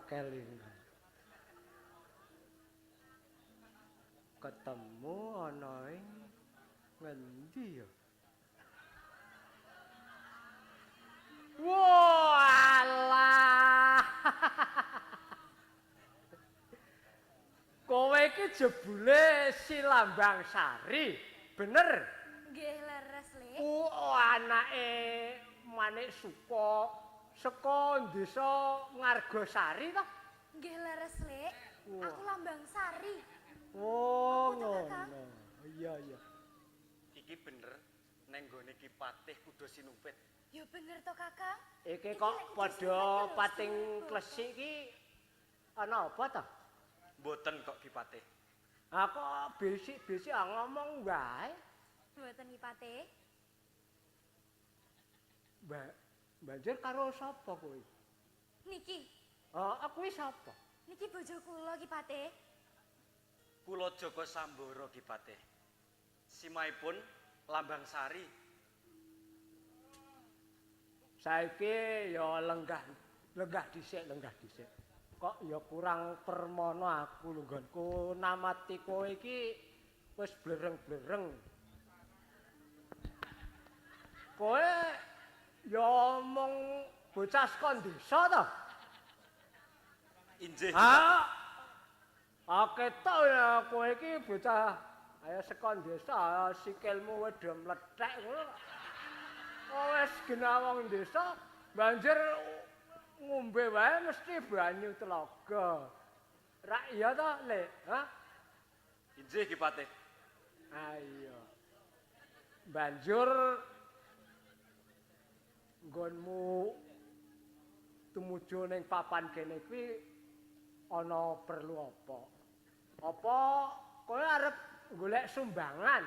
kelingan. Ketemu ana ing ngendi ya? Walah. Kowe iki jebule si Lambang Sari, bener? Nggih leres, Lek. Ku anake Manik Suka saka desa Ngargosari ta? Nggih leres, Lek. Aku Lambang Sari. Oh, Apa to, ngono. Iya, iya. Iki bener neng nggone Ki Patih Kuda Sinumpit. Ya bener to, Kakang. Iki kok padha pating klesik iki ana apa ta? Mboten kok Ki Patih. Ah kok bisik-bisik ah ngomong wae. Mboten Ki Patih. Banjur karo sapa kowe? Niki. Oh, kuwi sapa? Niki bojo kula Ki Patih. Kula Joko Samboro Ki Patih. Simaipun Lambang Sari. Saiki ya lenggah dhisik, lenggah dhisik. Kok ya kurang permono aku lho nggonku namati kowe iki wis blereng-blereng. Kowe ya mung bocah saka desa to? Injih. Ha. Ah ketok ya kowe iki bocah ayo saka desa, sikilmu wis do mlethek ngono. Wis genah wong desa banjur ngombe wae mesti banyu telaga. Rak iya to, Lek? Hah? Injih Ki Patih. Ayo. Banjur nggonmu tumuju ning papan kene kuwi ana perlu apa? Apa kowe arep golek sumbangan?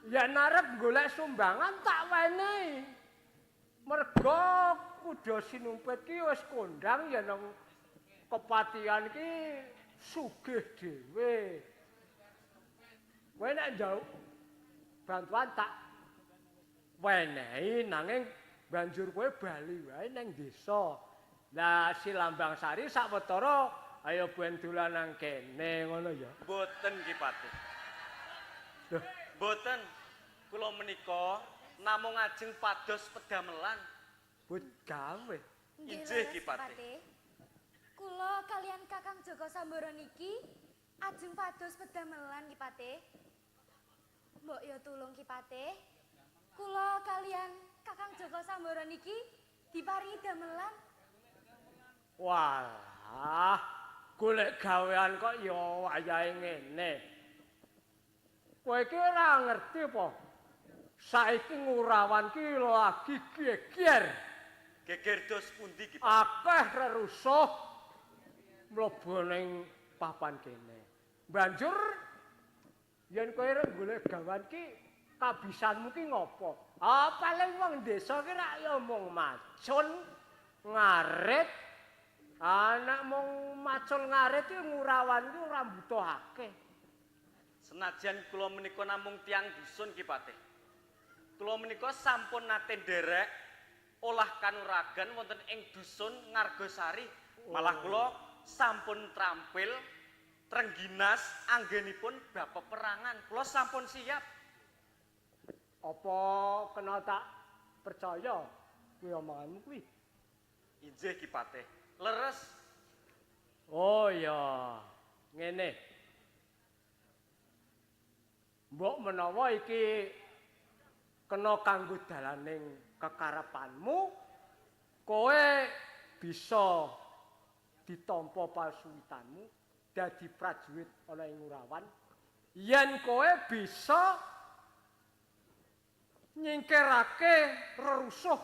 Yen arep golek sumbangan tak wenehi. Mergo Kuda Sinumpit ki wis kondang yen nang kepatihan ki sugih dhewe. Kowe nek njaluk bantuan tak wenehi nanging banjur kowe bali wae ning desa. Lah si Lambang Sari sawetara ayo ben dolan nang kene ngono ya. Mboten Ki Patih. Loh, mboten. Kula menika namung ajeng pados pedamelan. But gawe. Injih Ki Patih. Kula kalian Kakang Joko Samboro niki ajeng pados pedamelan Ki Patih. Mbok ya tulung Ki Patih. Kula kalian Kakang Joko Samboro niki diparingi damelan. Walah, golek gawean kok ya wayahe ngene. Kowe iki ora ngerti apa? Saiki Ngurawan ki lagi geger. Geger dos pundi Ki? Akeh rerusuh mlebu ning papan kene. Banjur yen kowe arep golek gawean ki kabisanmu ki ngopo? Ah paling wong desa ki rak ya mung macul ngarit. Anak mung macul ngarit ki Ngurawan ki ora mbutuhake. Senajan kula menika namung tiyang dusun Ki Patih. Kula menika sampun nate nderek olah kanuragan wonten ing dusun Ngargosari. Malah kula sampun trampil trengginas anggenipun bab peperangan. Kula sampun siap. Apa kena tak percaya kuwi omonganmu kuwi? Injih Ki Patih. Leres. Oh iya, ngene. Mbok menawa iki kena kanggo dalaning kekarepanmu, kowe bisa ditampa pasuwitanmu dadi prajurit ana ing Ngurawan. Yen kowe bisa nyingkirake rerusuh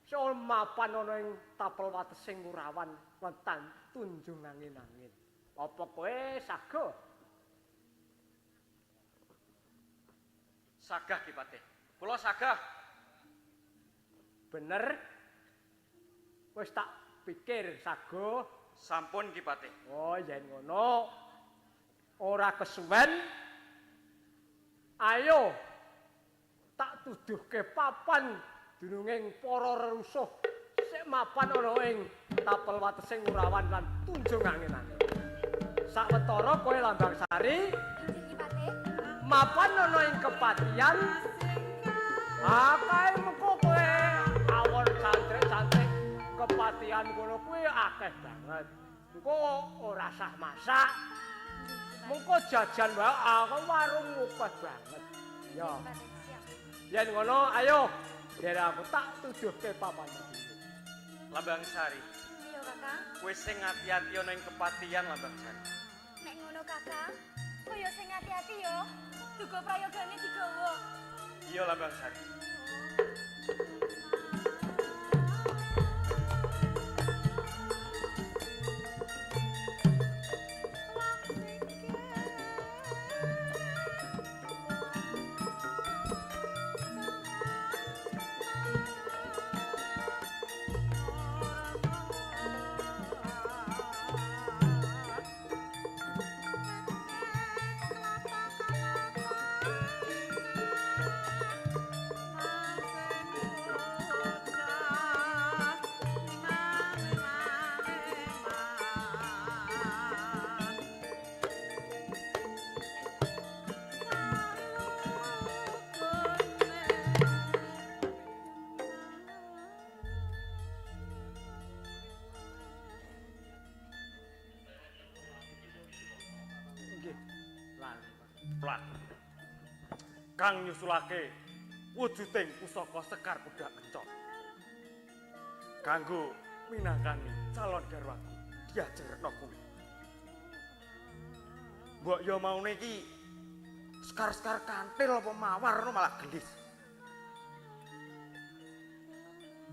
sing mapan ana ing tapel watesing Ngurawan lan tunjung angin-angin. Apa kowe saga? Sagah Ki Patih. Kula sagah. Bener. Wis tak pikir saga. Sampun Ki Patih. Oh, yen ngono ora kesuwen. Ayo tak tuduhke papan dununging para rerusuh sik mapan ana ing Tapel watesing Ngurawan lan Tunjung Angin-angin. Sawetara kowe Lambang Sari mapan ana ing kepatihan. Ah, kae mengko kowe awon santrik-santrik kepatihan kono kuwi akeh banget. Engko ora sah masak. Mengko jajan wae aku warung akeh banget. Ya. Yen ngono ayo biar aku tak tuduhke papan dulu. Lambang Sari. Iya, Kakang. Kowe sing ati-ati ana ing kepatihan Lambang Sari. Nek ngono, Kakang, kowe yo sing ati-ati yo. Duga prayogane digawa. Iya, Lambang Sari. Kang nyusulake wujuding pusaka Sekar Kuda Kencot kanggo minangkani calon garwaku Diajeng Retno kuwi. Mbok yo maune iki sekar-sekar kantil apa mawar ngono malah gelis.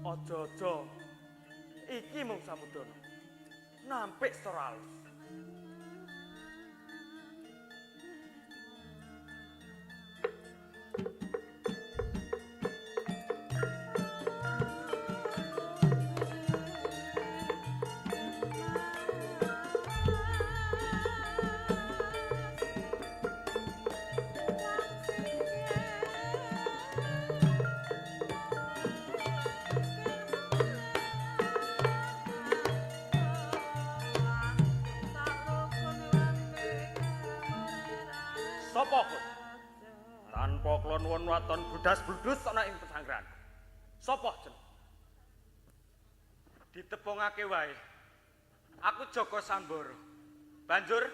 Aja-aja iki mung samudana nampik secara alus. Sapa kowe? Tanpa kula nuwun waton budas-bludus ana ing pesanggrahan. Sapa jeneng? Ditepungake wae. Aku Joko Samboro. Banjur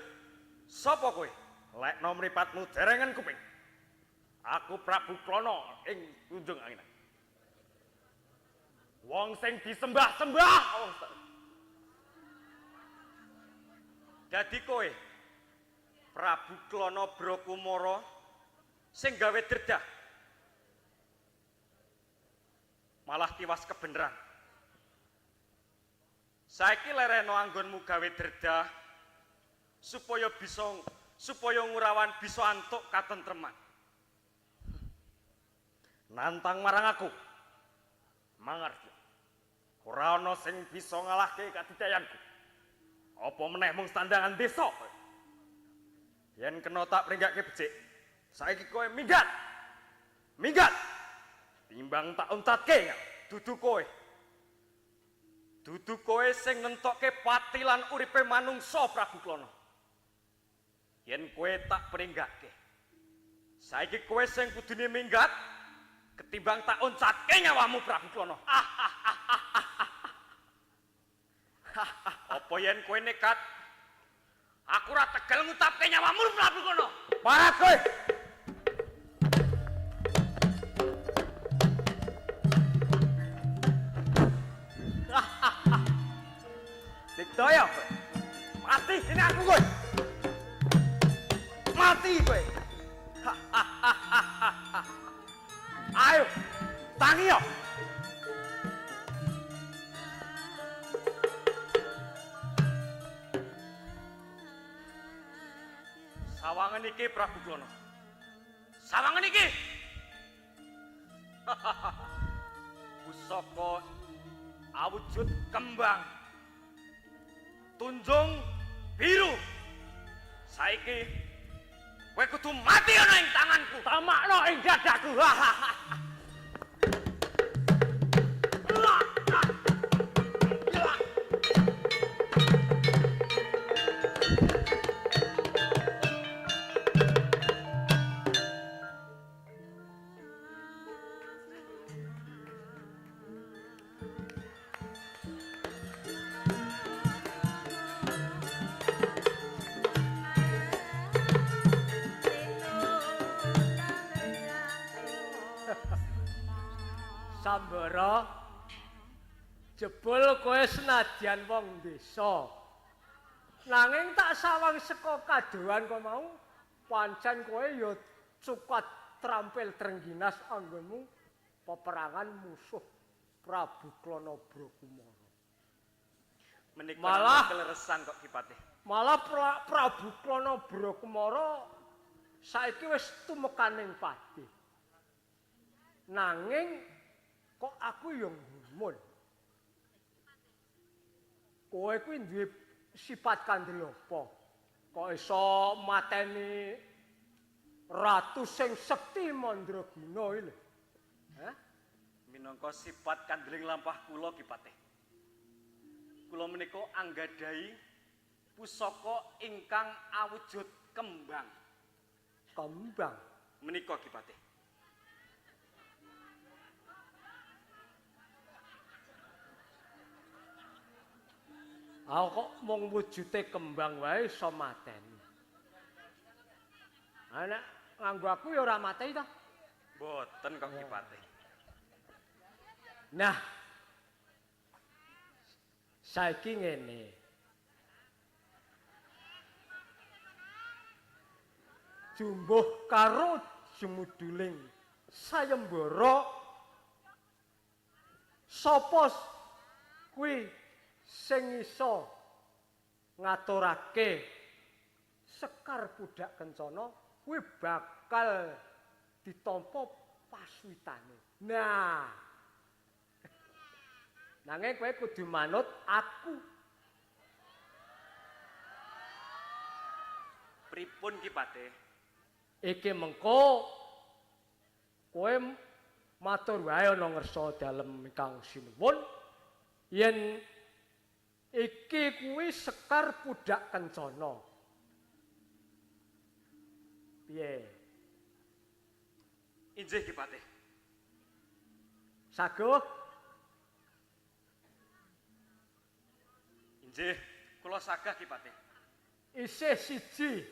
sapa kowe? Lekno mripatmu derengen kuping. Aku Prabu Klono ing Tunjung Angin. Wong sing disembah-sembah wong. Dadi kowe Prabu Klono Brokumara sing gawe dredah malah tiwas kebeneran. Saiki lereno anggonmu gawe dredah supaya bisa supaya Ngurawan bisa antuk katentreman. Nantang marang aku. Mangerti. Ora ana sing bisa ngalahke kadidayanku. Apa meneh mung sandangan desa. Yen kena tak pringgake becik, saiki kowe minggat. Minggat. Timbang tak uncatke dudu kowe. Dudu kowe sing nentokke pati lan uripe manungsa Prabu Klono. Yen kowe tak pringgake, saiki kowe sing kudune minggat ketimbang tak uncatke nyawamu Prabu Klono. Apa yen kowe nekat aku ora tegel ngutapke nyawamu Prabu Klono. Parat kowe. Dikdaya kowe. Mati ini aku kowe. Mati kowe. Ayo, tangi yo. Sawangan iki Prabu Klono. Sawangan iki. Pusaka awujud kembang tunjung biru. Saiki kowe kudu mati ana ing tanganku. Tamakno ing dadaku. Sambara, jebul kowe senadyan wong desa. Nanging tak sawang saka kadohan kok mau, pancen kowe ya cukat trampil trengginas anggonmu peperangan musuh Prabu Klana Brakumara. Menika Malah- keleresan kok Ki Patih. Malah Prabu Klana Brakumara saiki wis tumekaning pati. Nanging kok aku ya nggumun. Kowe kuwi duwe sifat kandel apa? Kok iso mateni ratu sing sekti mandraguna iki lho? Hah? Minangka sifat kandeling lampah kula Ki Patih. Kula menika anggadhahi pusaka ingkang awujud kembang. Kembang. Menika Ki Patih. Ah kok mung wujude kembang wae iso mateni. Ah nek nganggo aku ya ora mateni ta. Mboten kok Ki Patih. Nah. Saiki ngene. Jumbuh karo jumuduling sayembara sapa kuwi sing iso ngaturake Sekar Pudak Kencana kuwi bakal ditampa paswitane. Nah. Nanging kowe kudu manut aku. Pripun Ki Patih? Iki mengko kowe matur wae ana ngersa dalem ingkang sinuwun yen iki kuwi Sekar Pudak Kencana. Piye? Injih Ki Patih. Saguh? Injih, kula sagah Ki Patih. Isih siji.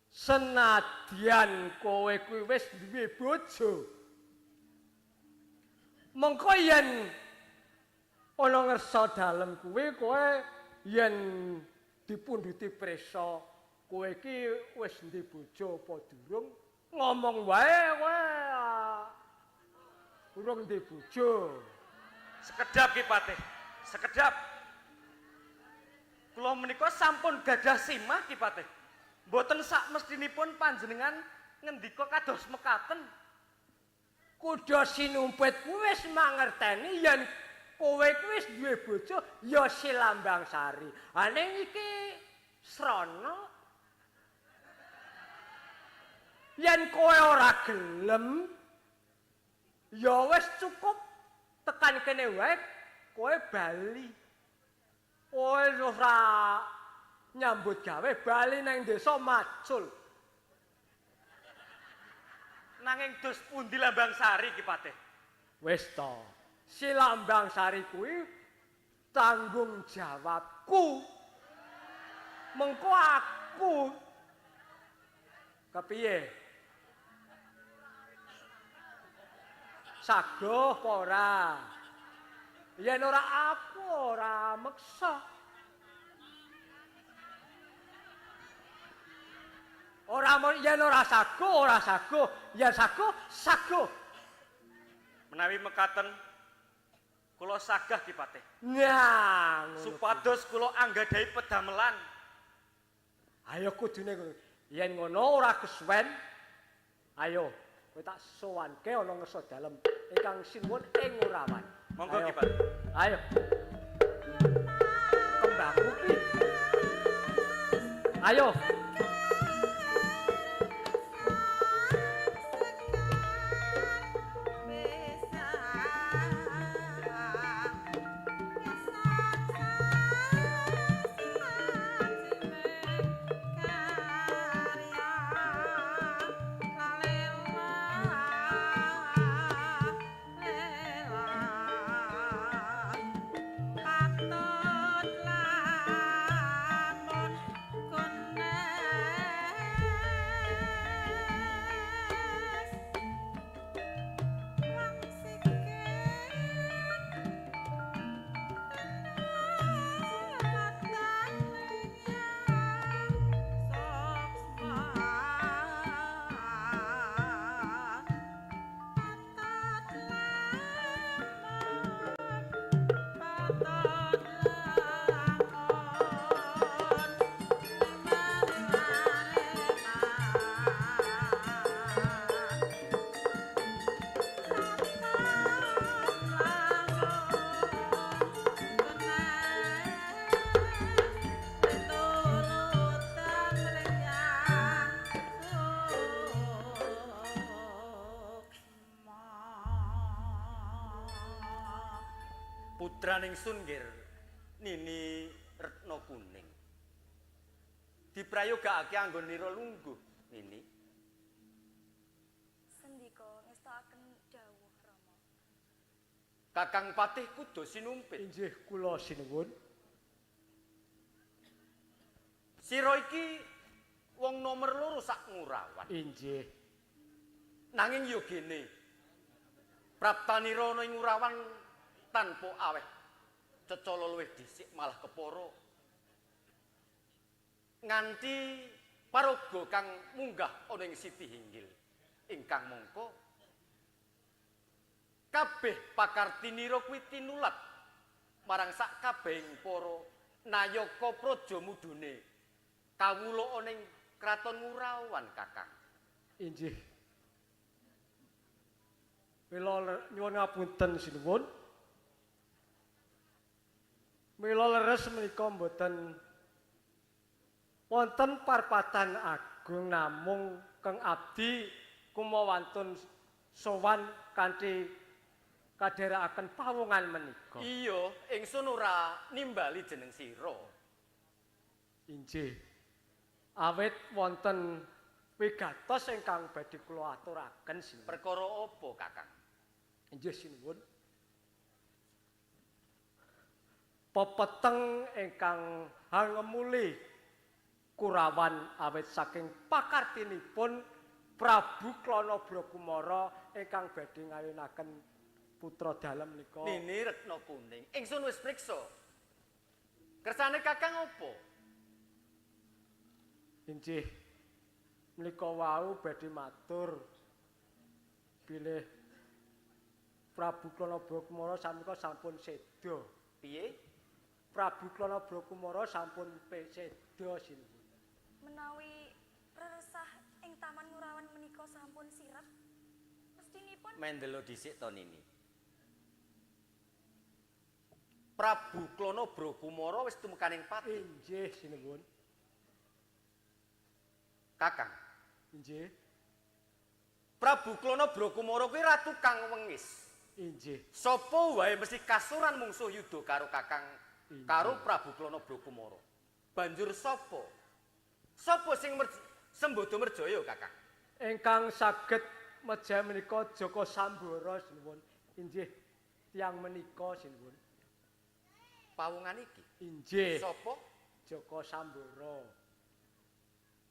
Senadyan kowe kuwi wis duwe bojo. Mengko yen ana ngersa dalem kuwi kowe yen dipundhuti prisa, kowe iki wis duwe bojo apa durung? Ngomong wae kowe. Durung duwe bojo. Sekedap Ki Patih, sekedap. Kula menika sampun gadah simah Ki Patih. Mboten sak mestinipun panjenengan ngendika kados mekaten. Kuda sinumpit kuwi wis mangerteni yen kowe kuwi wis duwe bojo ya si Lambang Sari. Ha ning iki srana yen kowe ora gelem ya wis cukup tekan kene wae kowe bali. Kowe ora nyambut gawe bali nang desa macul. Nanging dos pundi Lambang Sari Ki Patih? Wis to. Si Lambang Sari kuwi tanggung jawabku. Mengko aku kepiye? Sagoh apa ora? Yen ora aku ora meksa. Ora yen ora sago, ora sago, yen sago, sago. Menawi mekaten kula sagah Ki Patih. Nah, supados kula anggadhahi pedamelan. Ayo kudune ngono. Yen ngono ora kesuwen. Ayo, kowe tak sowanke ana ngersa dalem ingkang sinuwun ing Ngurawan. Monggo Ki Patih. Ayo. Kembangku ki. Ayo. Patut lamun konek. Panggilan ingsun nggih Nini Retno Kuning. Diprayogakake anggonira lungguh, Nini. Sendika ngestoaken dawuh Rama. Kakang Patih Kuda Sinumpit. Inggih kula sinuwun. Sira iki wong nomer loro sak Ngurawan. Inggih. Nanging yo gene. Praptanira ana ing Ngurawan tanpa aweh cecala luwih dhisik malah kepara. Nganti paraga kang munggah ana ing Siti Hinggil ingkang mangka kabeh pakartinira kuwi tinulat marang sak kabehing para nayaka praja mudune kawula ana ing kraton Ngurawan, Kakang. Inggih. Mila nyuwun ngapunten sinuwun. Mila leres menika mboten wonten parpatan agung namung keng abdi kumawantun sowan kanthi kadherekaken pawongan menika. Iya, ingsun ora nimbali jeneng sira. Inggih. Awit wonten wigatos ingkang badhe kula aturaken sinuwun. Perkara apa, Kakang? Inggih sinuwun. Pepeteng ingkang hangemuli Kurawan awit saking pakartinipun Prabu Klana Brakumara ingkang badhe ngawinaken putra dalem menika. Nini Retno Kuning. Ingsun wis priksa. Kersane Kakang apa? Inggih. Menika wau badhe matur bilih Prabu Klana Brakumara samika sampun seda. Piye? Prabu Klana Brakumara sampun seda sinuwun. Menawi reresah ing Taman Ngurawan menika sampun sirep, mestinipun mendelo dhisik to Nini. Prabu Klana Brakumara wis tumekaning pati. Inggih sinuwun. Kakang. Inggih. Prabu Klana Brakumara kuwi ratu kang wengis. Inggih. Sapa wae mesti kasuran mungsuh yuda karo Kakang karo Prabu Klana Brakumara. Banjur sapa? Sapa sing sembodo merjaya, Kakang? Ingkang saged meja menika Jaka Sambara sinuwun. Inggih, tiyang menika sinuwun. Pawongan iki. Inggih. Sapa? Jaka Sambara.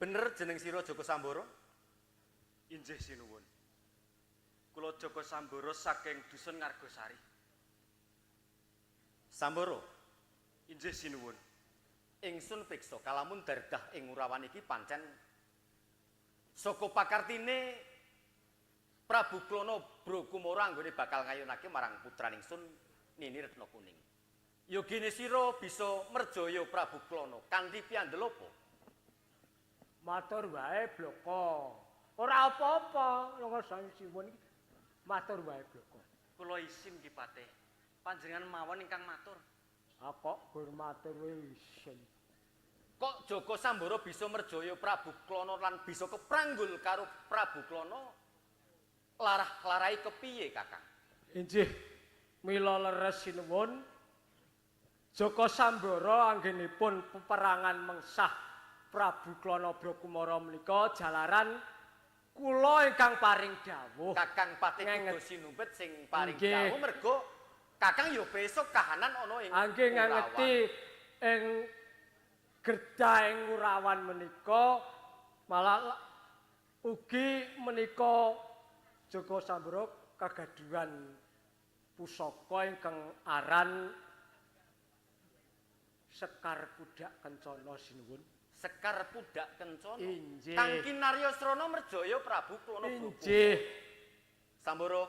Bener jeneng sira Jaka Sambara? Inggih sinuwun. Kula Jaka Sambara saking dusun Ngargosari. Sambara. Inggih sinuwun. Ingsun priksa kalamun dardah ing Ngurawan iki pancen saka pakartine Prabu Klana Brakumara anggone bakal ngayunake marang putraning ingsun Nini Retno Kuning. Yogine sira bisa merjaya Prabu Klana kanthi piandel apa? Matur wae bloko. Ora apa-apa, ngrasani siwun iki. Matur wae bloko. Kula isin Ki Patih. Panjenengan mawon ingkang matur. Ah kok gur matur isin. Kok Jaka Sambara bisa merjaya Prabu Klana lan bisa kepranggul karo Prabu Klana? Larah-larahi kepiye, Kakang? Inggih, mila leres sinuwun. Jaka Sambara anggenipun peperangan mengsah Prabu Klana Brakumara menika jalaran kula ingkang paring dawuh. Kakang Patih Kuda Sinumpit sing paring dawuh mergo Kakang ya besok kahanan ana ing angge ngangeti ing gerdah ing Ngurawan menika malah ugi menika Jaka Sambara kagaduhan pusaka ingkang aran Sekar Pudak Kencana sinuwun. Sekar Pudak Kencana. Inggih. Kang kinarya srana merjaya Prabu Klana Brakumara. Inggih. Sambara.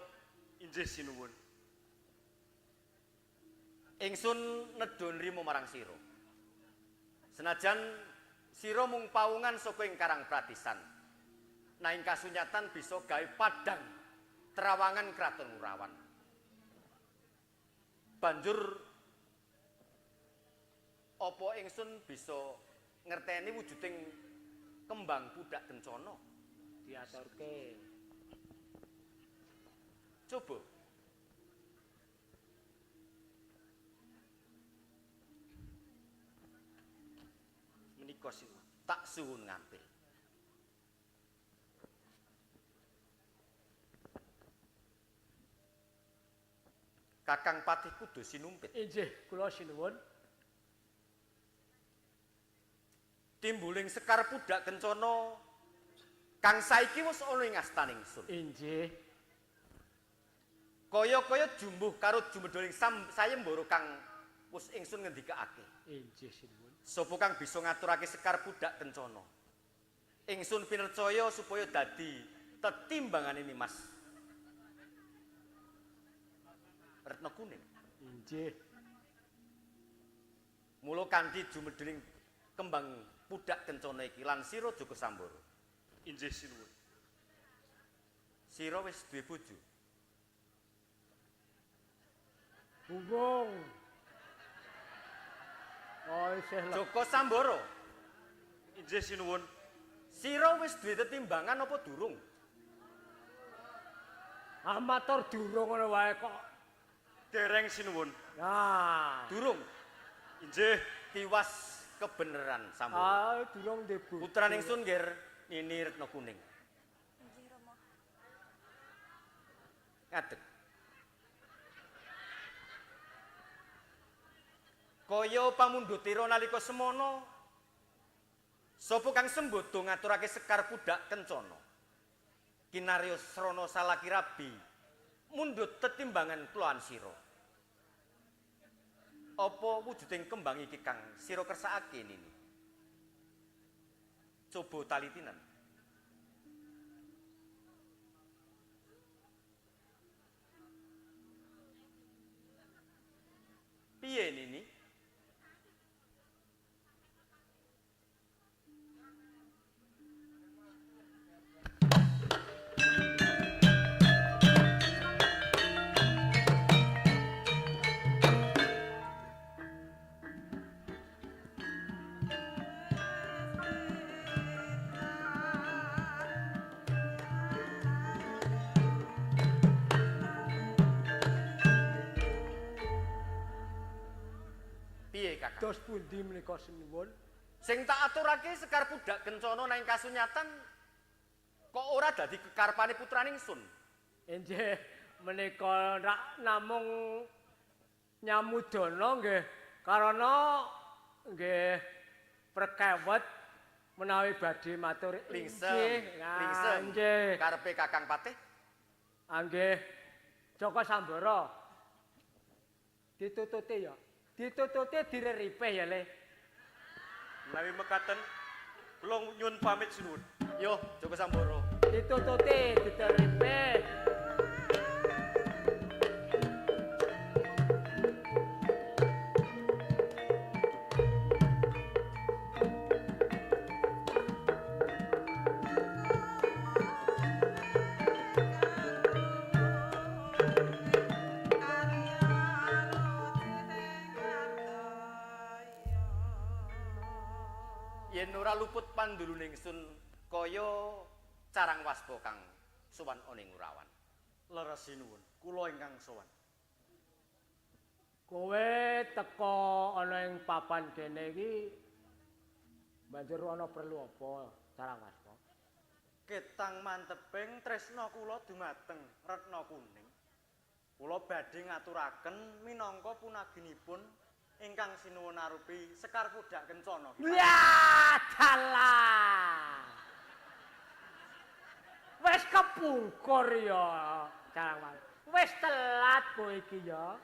Inggih sinuwun. Ingsun nedha nrimo marang sira. Senajan sira mung pawungan saka ing Karang Pratisan. Nanging kasunyatan bisa gawe padhang terawangan Kraton Ngurawan. Banjur apa ingsun bisa ngerteni wujuding kembang pudak kencana? Diaturke. Coba. Ndika sinuwun. Tak suwun ngampil. Kakang Patih Kudu Sinumpit. Inggih, kula sinuwun. Timbuling Sekar Pudak Kencana kang saiki wis ana ing astan ingsun. Inggih. Kaya-kaya jumbuh karo jumedholing sayembara kang wis ingsun ngendikake. Inggih sinuwun. Sapa kang bisa ngaturake Sekar Pudak Kencana? Ingsun pinercaya supaya dadi tetimbangane Nimas Retna Kuning. Inggih. Mula kanthi jumedheling kembang Pudak Kencana iki lan sira Joko Sambara. Inggih sinuwun. Sira wis duwe bojo. Bunggung. Oh, isih lho. Joko Sambara. Inggih sinuwun. Sira wis duwe tetimbangan apa durung? Amatur durung ngono wae kok. Dereng sinuwun. Nah, durung. Inggih, tiwas kebeneran Sambara. Ah, durung ndek bojo. Putrane ingsun nggih Nini Retna Kuning. Inggih, Rama. Ngadeg. Kaya pamundhutira nalika semana sapa kang sembodo ngaturake Sekar Pudak Kencana. Kinarya srana salaki rabi mundhut tetimbangan kloan sira. Apa wujuding kembang iki kang sira kersakake Nini? Coba talitinan. Piye Nini? Dos pundi menika sinuwun? Sing tak aturake Sekar Pudak Kencana nang kasunyatan kok ora dadi kekarepane putrane ingsun. Inggih, menika rak namung nyamudana nggih karana nggih prekewet menawi badhe matur lingsem. Lingsem. Nggih. Karepe Kakang Patih? Nggih. Joko Sambara. Ditututi ya. Ditututi direripeh ya, Le. Menawi mekaten kula nyuwun pamit sinuwun. Yo, Joko Sambara. Ditututi direripeh. Yen ora luput pandulune ingsun kaya carang waspa kang sowan ana ing Urawan. Leres sinuwun, kula ingkang sowan. Kowe teka ana ing papan kene iki banjur ana perlu apa carang waspa? Ketang manteping tresna kula dumateng Retna Kuning. Kula badhe ngaturaken minangka punaginipun ingkang sinuwun arupi Sekar Pudak Kencana. Ya dalah. Wis kepungkur ya, Carang Waspa. Wis telat kowe iki ya.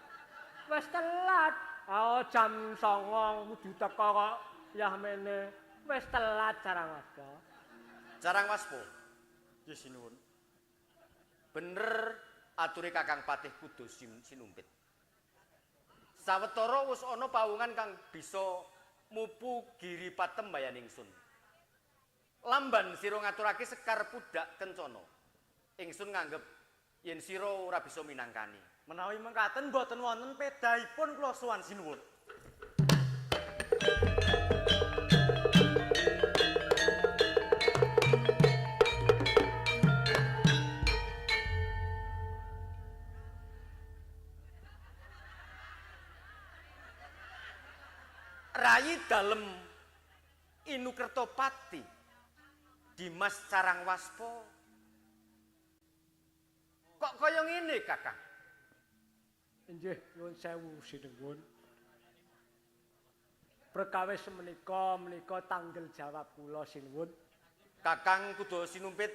Wis telat. Oh, jam 09.00 kudu teka kok yah mene. Wis telat Carang Waspa. Carang Waspa. Nggih sinuwun. Bener ature Kakang Patih Kudu Sinumpit. Sawetara wis ana pawungan kang bisa mupu giri patembayan ingsun. Lamban sira ngaturake Sekar Pudak Kencana. Ingsun nganggep yen sira ora bisa minangkani. Menawi mekaten mboten wonten pedahipun kula sowan sinuwun. Rayi dalem Inu Kertopati Dimas Carangwaspa. Kok kaya ngene, Kakang? Inggih, nyuwun sewu sinuwun. Perkawis menika menika tanggel jawab kula sinuwun. Kakang kudu sinumpit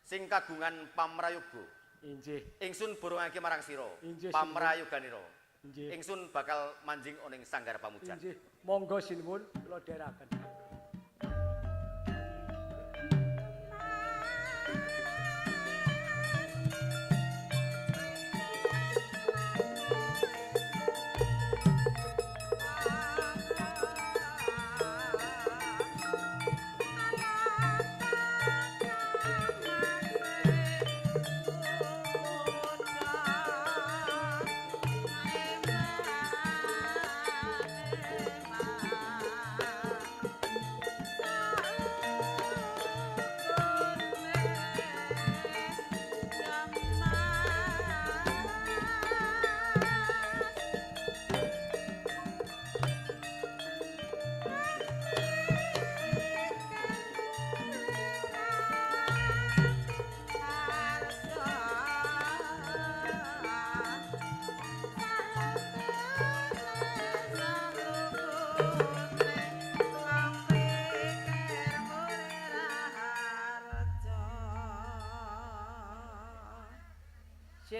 sing kagungan pamrayoga. Inggih. Ingsun borongake marang sira pamrayoganira. Inggih. Ingsun bakal manjing ana ing sanggar pamujan. Inggih. Monggo sinuwun kula dherekaken.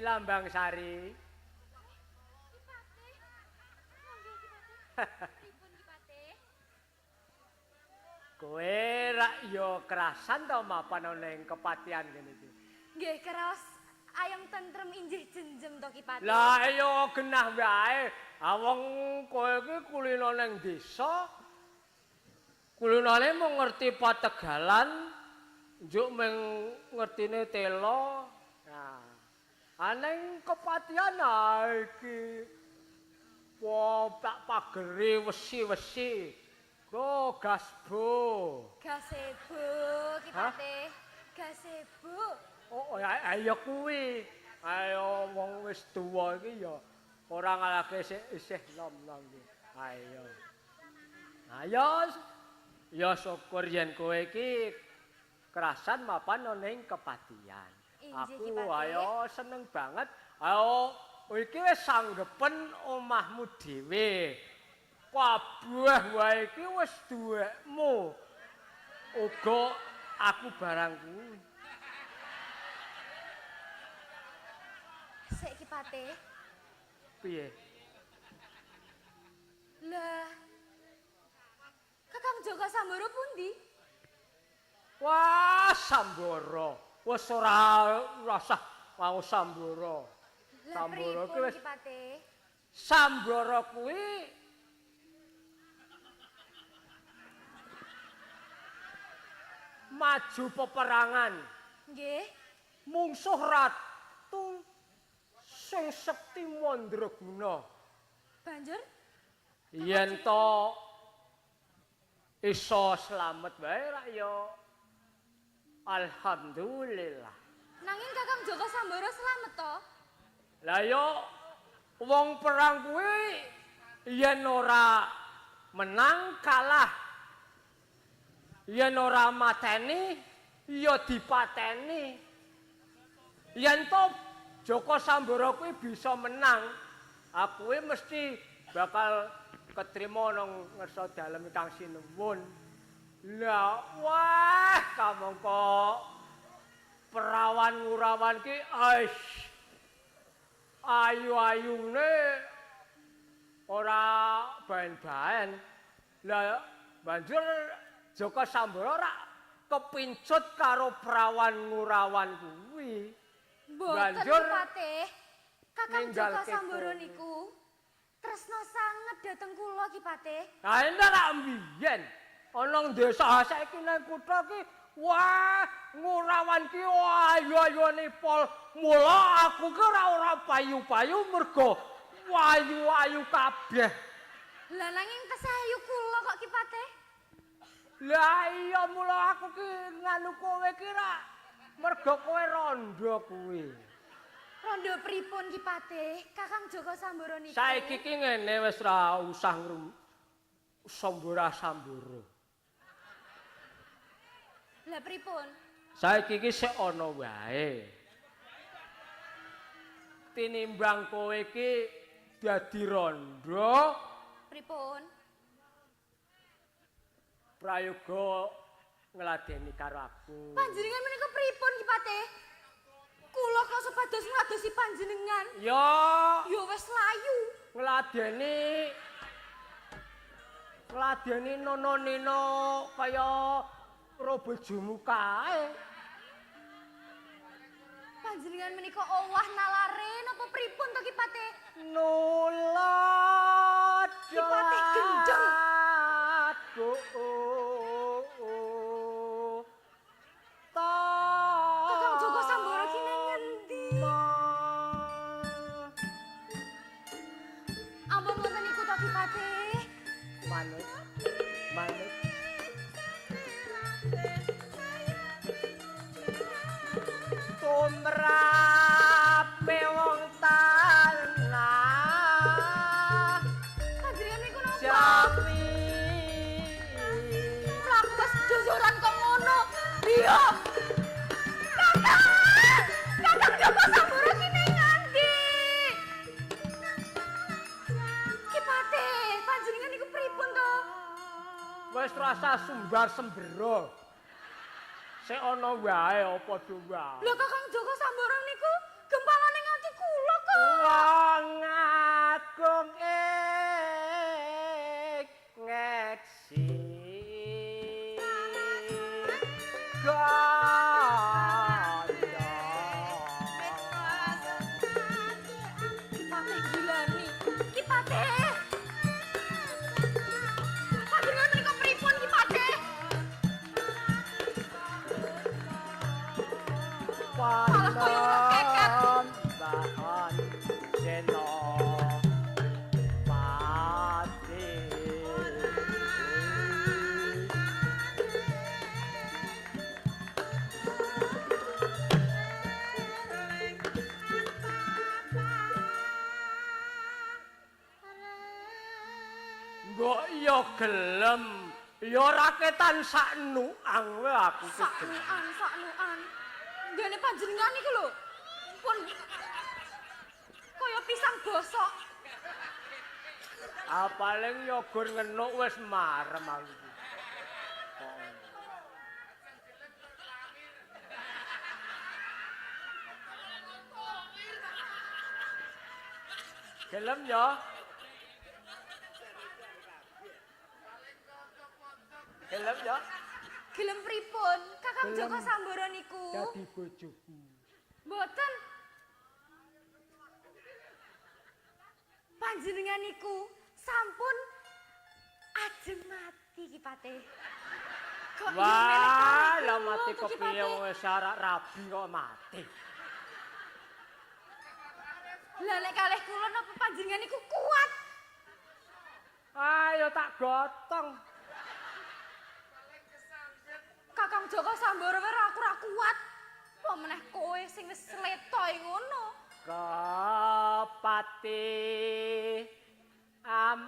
Lambang Sari. Kowe rak ya kerasan to mapan ana ing kepatihan kene iki. Nggih, kraos ayem tentrem injih jenjem to Ki Patih. Lah iya genah wae. Ah wong kowe iki kulino ning desa. Kulinane mung ngerti pategalan, njuk mung ngertine tela. Nah. Aneng kepatihan iki. Wah, tak pagere wesi-wesi. Go gasbo. Gazebo Ki Patih. Gazebo. Oh, ayo kuwi. Ayo wong wis tuwa iki ya ora ngalahke isih nom-nom iki. Ayo. Ayo. Ya syukur yen kowe iki kerasan mapan ana ing kepatihan. Aku ayo seneng banget. Ayo iki wis sanggepen omahmu dhewe. Kabeh wae iki wis duwekmu. Uga aku barang kuwi. Sik Ki Patih. Piye? Lah. Kakang Joko Samboro pundi? Wah, Samboro. Wis ora rasah mau Samboro. Samboro kuwi wis Samboro kuwi maju peperangan. Nggih. Mungsuh ratu sing sekti mandraguna. Banjur yen to iso slamet wae rak ya. Alhamdulillah. Nanging Kakang Joko Samboro slamet to? Lah ya wong perang kuwi yen ora menang kalah. Yen ora mateni ya dipateni. Yen to Joko Samboro kuwi bisa menang, aku kuwi mesti bakal ketrima nang ngersa dalem Kang Sinuwun. Lah wah kamangka perawan ngurawan ki ais ayu-ayune ora baen-baen. Lah banjur Joko Samboro ora kepincut karo perawan ngurawan kuwi. Mboten Patih. Kakang Joko Samboro niku tresna sanget dhateng kula Ki Patih. Lah nek mbiyen ana desa saiki nang kutha ki wah ngurawan ki ayu-ayune pol. Mula aku ki ora payu-payu mergo ayu-ayu kabeh. Lah nanging tesih ayu kula kok Ki Patih. Lah iya mula aku ki nganu kowe ki ra mergo kowe rondo kuwi. Rondo pripun Ki Patih? Kakang Joko Samboro niku. Saiki ki ngene wis ra usah Sambora Samboro. Lah pripun? Saiki iki sik ana wae. Tinimbang kowe iki dadi rondo, Pripun? Prayoga ngladeni karo aku. Panjenengan menika pripun Ki Patih? Kula kok supados ngladosi panjenengan. Ya, Ya wis layu. Ngladeni nono nino kaya ro bojomu kae. Panjenengan menika owah nalare napa pripun to Ki Patih? Nulad Ki Patih gendeng. Kakang Joko Samboro ki nang ngendi? Ampun wonten iku to Ki Patih. Manut. Manut. Tumrape wong tanah Panjenengan niku napa? Jami. Mlaku wis jojoran kok ngono. Iya. Kakang! Kakang Joko Samboro ki nang ngendi? Ki Patih, panjenengan niku pripun to? Wis rasa sumbar sembero. Sik ana wae apa wae. Lho Kakang Joko Samboro niku gempalane nganti kula kok. Wong agung ing ngeksi. Ganda. Ki Patih gilani. Ki Patih. Panjenengan menika pripun Ki Patih? Malah kaya ora keket. Panembahan Senopati. Mbok ya gelem, ya raketan saknuang wae aku ki. Saknuan, saknuan. Nggene panjenengan niku lho. Pun kaya pisang bosok. Ah paling ya gur ngenuk wis marem aku iki. Gelem ya? Gelem ya? Gelem pripun? Kakang Gelem. Joko Samboro niku. Dadi bojoku. Mboten. Panjenengan niku sampun ajeng mati Ki Patih. Kok Wah, lah mati kok kepiye wong wis arak rabi kok mati. Lah nek kalih kula napa panjenengan niku kuat? Ayo tak gotong. Kakang Joko Samboro wae aku ora kuat. Apa meneh kowe sing wis sletoy ngono. Kepati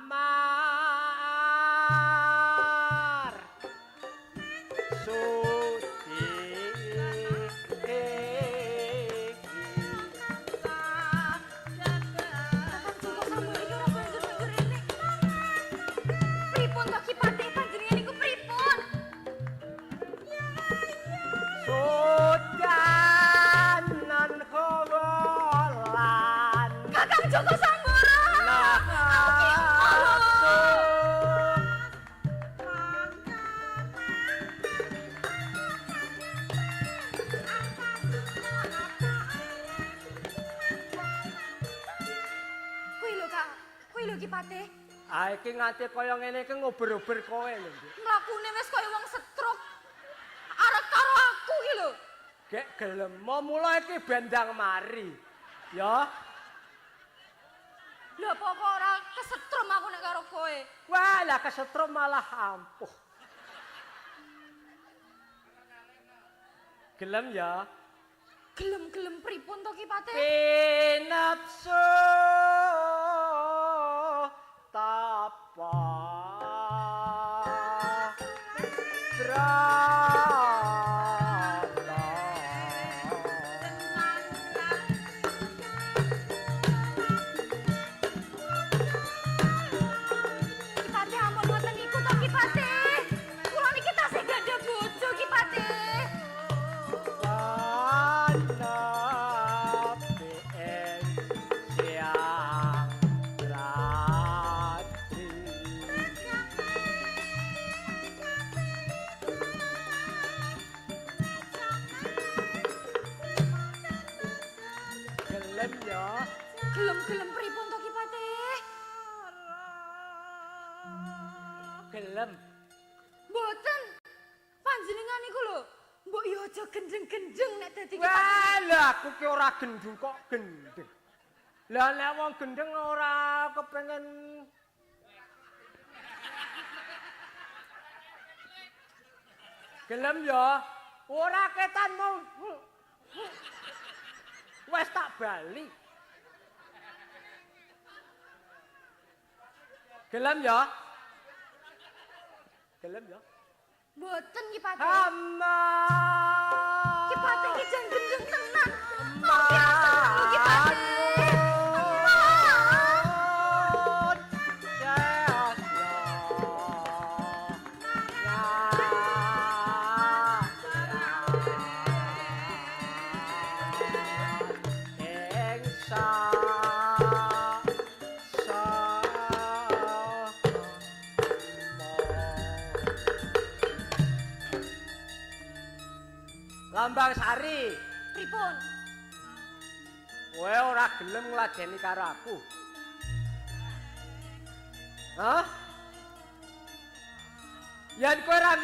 amar sudi Kakang Joko Samboro iki ora banjur-banjur rene. Pripun to Ki Patih panjenengan niku pripun? Sudanan kawalan Kakang Joko Samboro. Aku ki Kuwi lho Kak, kuwi lho Ki Patih. Ah iki nganti kaya ngene iki ngober-ober kowe lho, Nduk. Mlakune wis kaya wong stroke. Arep karo aku ki lho. Gek gelem mula iki bendang mari. Ya. Lho apa kok ora kesetrum aku nek karo kowe? Wah, lah kesetrum malah ampuh. Gelem ya. Gelem-gelem pripun to Ki Patih? Pinapsu tapa brahma. Gelem-gelem pripun to Ki Patih? Gelem. Mboten. Panjenengan niku lho, mbok yo aja gendeng-gendeng nek dadi Ki Patih. Wah, lah aku ki ora gendeng kok gendeng. Lah nek wong gendeng ora kepengen gelem ya. Ora ketan mung. Wes tak bali. Gelem ya? Gelem ya? Mboten Ki Patih. Ama. Ki Patih ki jan gendeng tenan. Aku ki ora seneng lho, Ki Patih. Lambang Sari, Pripun? Kowe ora gelem ngladeni karo aku. Hah? Yen kowe ora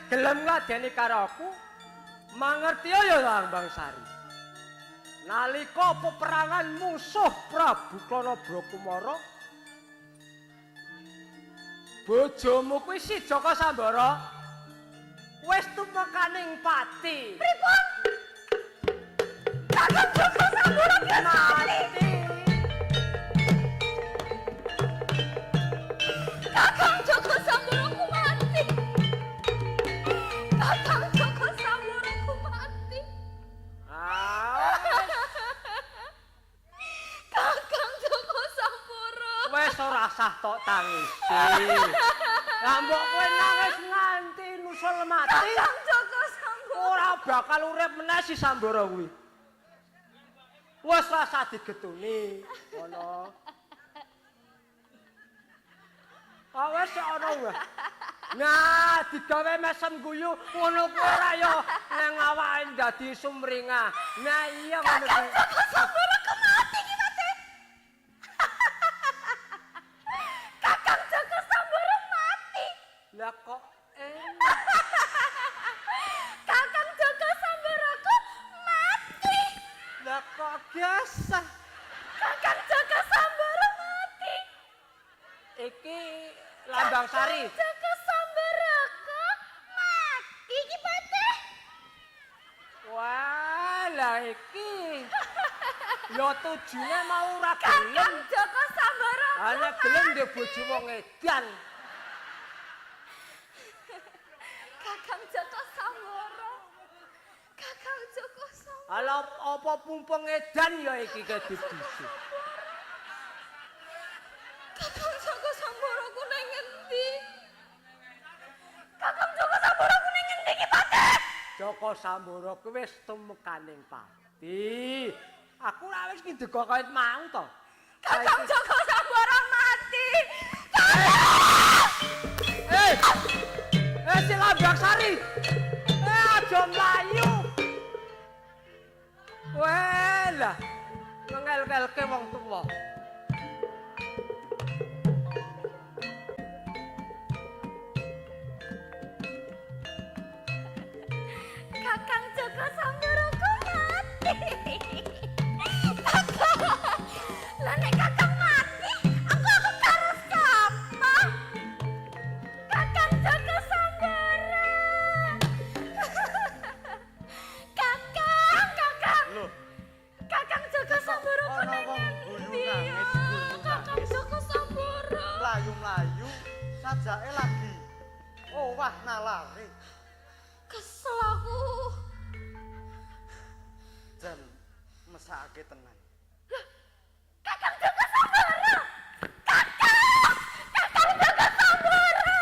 gelem ngladeni karo aku, mangerti ya Lambang Sari. Nalika peperangan musuh Prabu Klana Brakumara, bojomu kuwi si Jaka Sambara wis tumekaning pati. Pripun? Kakang Jaka Sambara ki mati. Kakang Jaka Sambara ku mati. Kakang Jaka Sambara ku mati. Ah. Kakang Jaka Sambara. Wis ora sah tok tangisi. Lah mbok kowe nangis nganti nusul mati. Kakang Jaka Sambara. Ora bakal urip meneh si Sambara kuwi. Wis ora sah digetuni. Ngono. Ah wis ana wae. Nah, digawe mesem guyu ngono kuwi ora ya nang awake dadi sumringah. Nah iya ngono kuwi. Kakang Jaka Sambara ku mati Ki Patih. Kakang Jaka Sambara mati. Lah kok enak. Kakang Jaka Sambara ku mati. Lah kok biasa. Kakang Jaka Sambara mati. Iki Lambang Sari. Kakang Jaka Sambara ku mati Ki Patih. Wah, lah iki. Ya tujune mau ora gelem. Kakang Jaka Sambara ku Ana gelem ndek bojo wong edan. Kakang Jaka Sambara. Kakang Jaka Sambara. Ala apa pumpung edan ya iki kedidisi. Kakang Jaka Sambara ku nang ngendi? Kakang Jaka Sambara ku nang ngendi Ki Patih? Jaka Sambara ku wis tumekaning pati. Aku ora wis ngidega kaya mau to. Kakang Jaka Sambara mati. Eh! Eh si Lambang Sari. Eh aja mlayu. Weh lah, ngel-ngelke wong tuwa. Kakang Jaka Sambara ku mati. Kakang. Lah nek kakang mati, aku karo sapa? Kakang Jaka Sambara. Kakang, kakang. Loh, Kakang Jaka Sambara ku Ana nang wong guyu ngendi ya? nangis, guyu Kakang nangis. Jaka Sambara. Mlayu-mlayu sajake lagi. Owah nalare. Kesel aku. Jan mesake tenan. Kakang Jaka Sambara. Kakang, Kakang Jaka Sambara.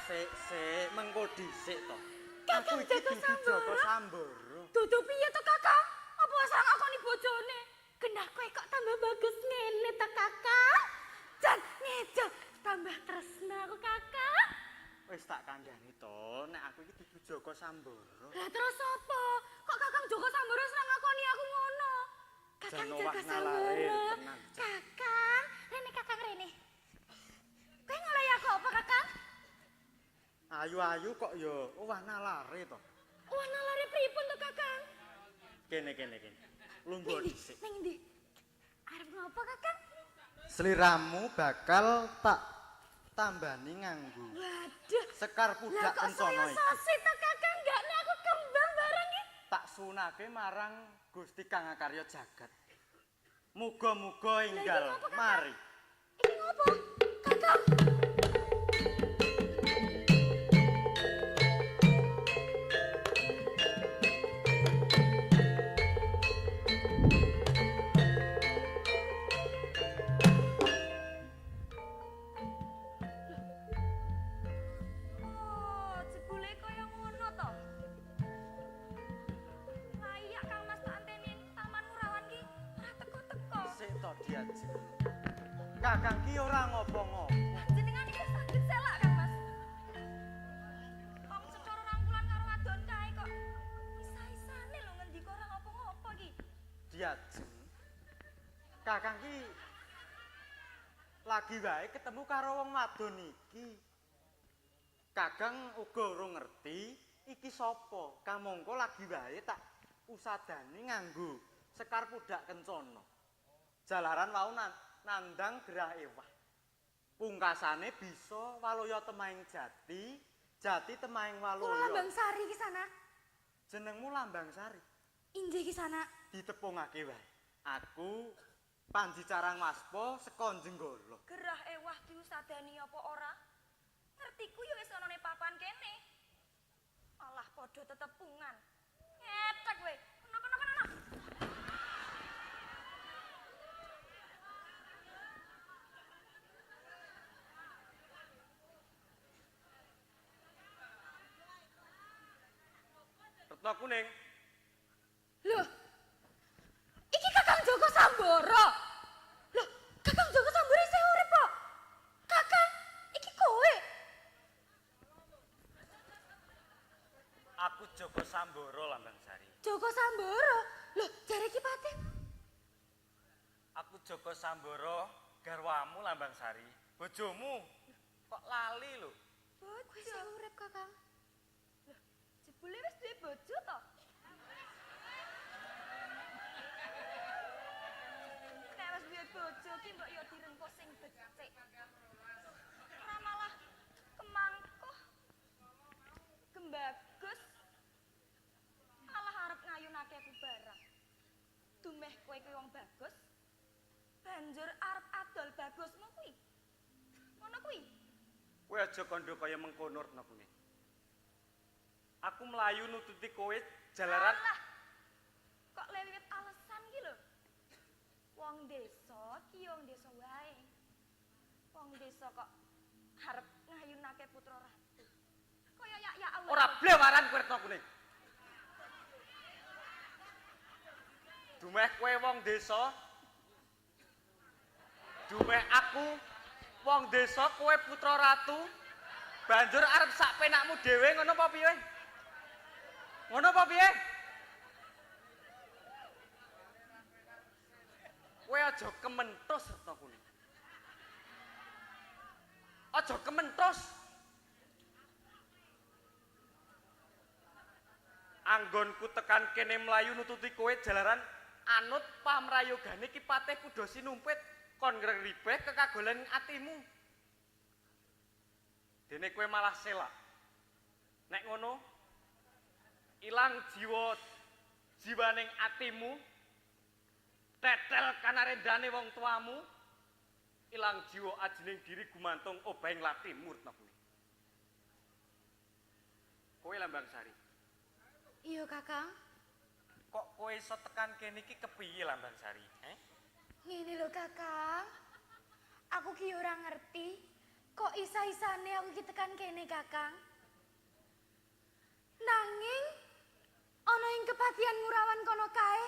Sik sik mengko dhisik to. Kakang Aku iki Jaka dudu Jaka Sambara. Sambara. Dudu piye to Kakang? Apa wis ora ngakoni bojone? Genah kowe kok tambah bagus ngene to Kakang? Jan ngejo tambah tresna aku Kakang. Wis tak kandhani to, nek aku iki dudu Jaka Sambara. Lah terus apa? Kok Kakang Jaka Sambara wis ora ngakoni aku ngono? Kakang Jan owah Joko nalare Samboro. tenan. Kakang, rene Kakang rene. Kowe ngoleh aku apa Kakang? Ayu-ayu kok ya owah nalare to. Wah nalare pripun to Kakang? Kene kene kene. Lungguh Ning ndi? dhisik. Ning ndi? Arep ngopo Kakang? Sliramu bakal tak tambani nganggo Waduh. sekar Lah pudak kok kencana saya iki. sasi to Kakang? Enggak nek aku kembang barang iki. Tak sunake marang Gusti Kang Akarya jagat. Muga-muga enggal ngopo, Kakang? mari. Iki ngopo? Kakang. Oh, jebule kaya ngono to. Layak Kang Mas tak anteni ning Taman Ngurawan ki ora teko-teko. Sik to diajeng. Kakang ki ora ngopo-ngopo. Jenengan iki saged selak Kang Mas. Wong secara rangkulan karo wadon kae kok isa-isane lho ngendika ora ngopo-ngopo iki. Diajeng. Kakang ki lagi wae ketemu karo wong wadon iki. Kakang uga ora ngerti iki sapa. Kamangka lagi wae tak usadani nganggo sekar pudak kencana. Jalaran wau nandang gerah ewah. Pungkasane bisa waluya temaing jati, jati temaing Kula waluya. Lambang Sari ki sana. Jenengmu Lambang Sari. Injih ki sana. Ditepungake wae. Aku Panji Carang Waspa saka Jenggala. Gerah ewah diusadani apa ora? Ngertiku ya wis ana ning papan kene. Alah padha tetepungan. Ngetek kowe. Kono kono kono. Retno Kuning. Loh. Iki Kakang Joko Samboro. Loh, Kakang Joko Samboro isih urip kok. Kakang, iki kowe. Aku Joko Samboro Lambang Sari. Joko Samboro. Loh, jare ki Patih. Aku Joko Samboro, garwamu Lambang Sari. Bojomu kok lali lho. Kowe isih urip, Kakang. Loh, jebule wis duwe bojo to? Nek wis duwe bojo ki mbok yo direngkuh sing becik. Ora malah kemangkuh. Gembagus. Malah arep ngayunake aku barang. Dumeh kowe kuwi wong bagus. Banjur arep adol bagusmu kuwi. Ngono kuwi. Kowe aja kandha kaya mengkono Retno Kuning. Aku mlayu nututi kowe jalaran Alah, kok lewiwit alasan ki lho. Wong desa ki wong desa wae. Wong desa kok arep ngayunake putra ratu. Kaya ya ya Allah. ora blewaran kowe Retno Kuning. Dumeh kowe wong desa. Dumeh aku wong desa, kowe putra ratu. Banjur arep sak penakmu dhewe ngono apa piye? Ngono apa piye? Kowe aja kementhus Retno Kuning. Aja kementhus. Anggonku tekan kene mlayu nututi kowe jalaran anut pamrayogane Ki Patih Kuda Sinumpit kon ngreribeh kekagolan atimu. Dene kowe malah selak. Nek ngono ilang jiwa jiwaning atimu, tetel kanarendane wong tuamu, ilang jiwa ajining diri gumantung obahing latimu Retno Kuning. Kowe Lambang Sari. Iya, Kakang. Kok kowe iso tekan kene iki kepiye Lambang Sari? Eh? Ngene lho, Kakang. Aku ki ora ngerti kok isa-isane aku ki tekan kene, Kakang. Nanging ana ing kepatihan Ngurawan kono kae.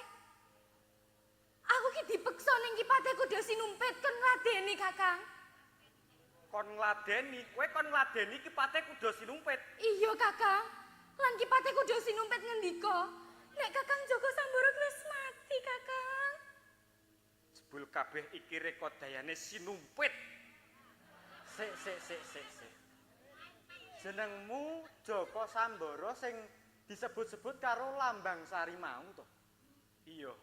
Aku ki dipeksa ning Ki Patih Kuda Sinumpit kon ngladeni, Kakang. Kon ngladeni, kowe kon ngladeni Ki Patih Kuda Sinumpit. Iya, Kakang. Lan Ki Patih Kuda Sinumpit ngendika, nek Kakang Joko Samboro ki wis mati, Kakang. Jebul kabeh iki rekodayane sinumpit. Sik sik sik sik sik. Jenengmu Joko Sambara sing disebut-sebut karo Lambang Sari mau to? Iya.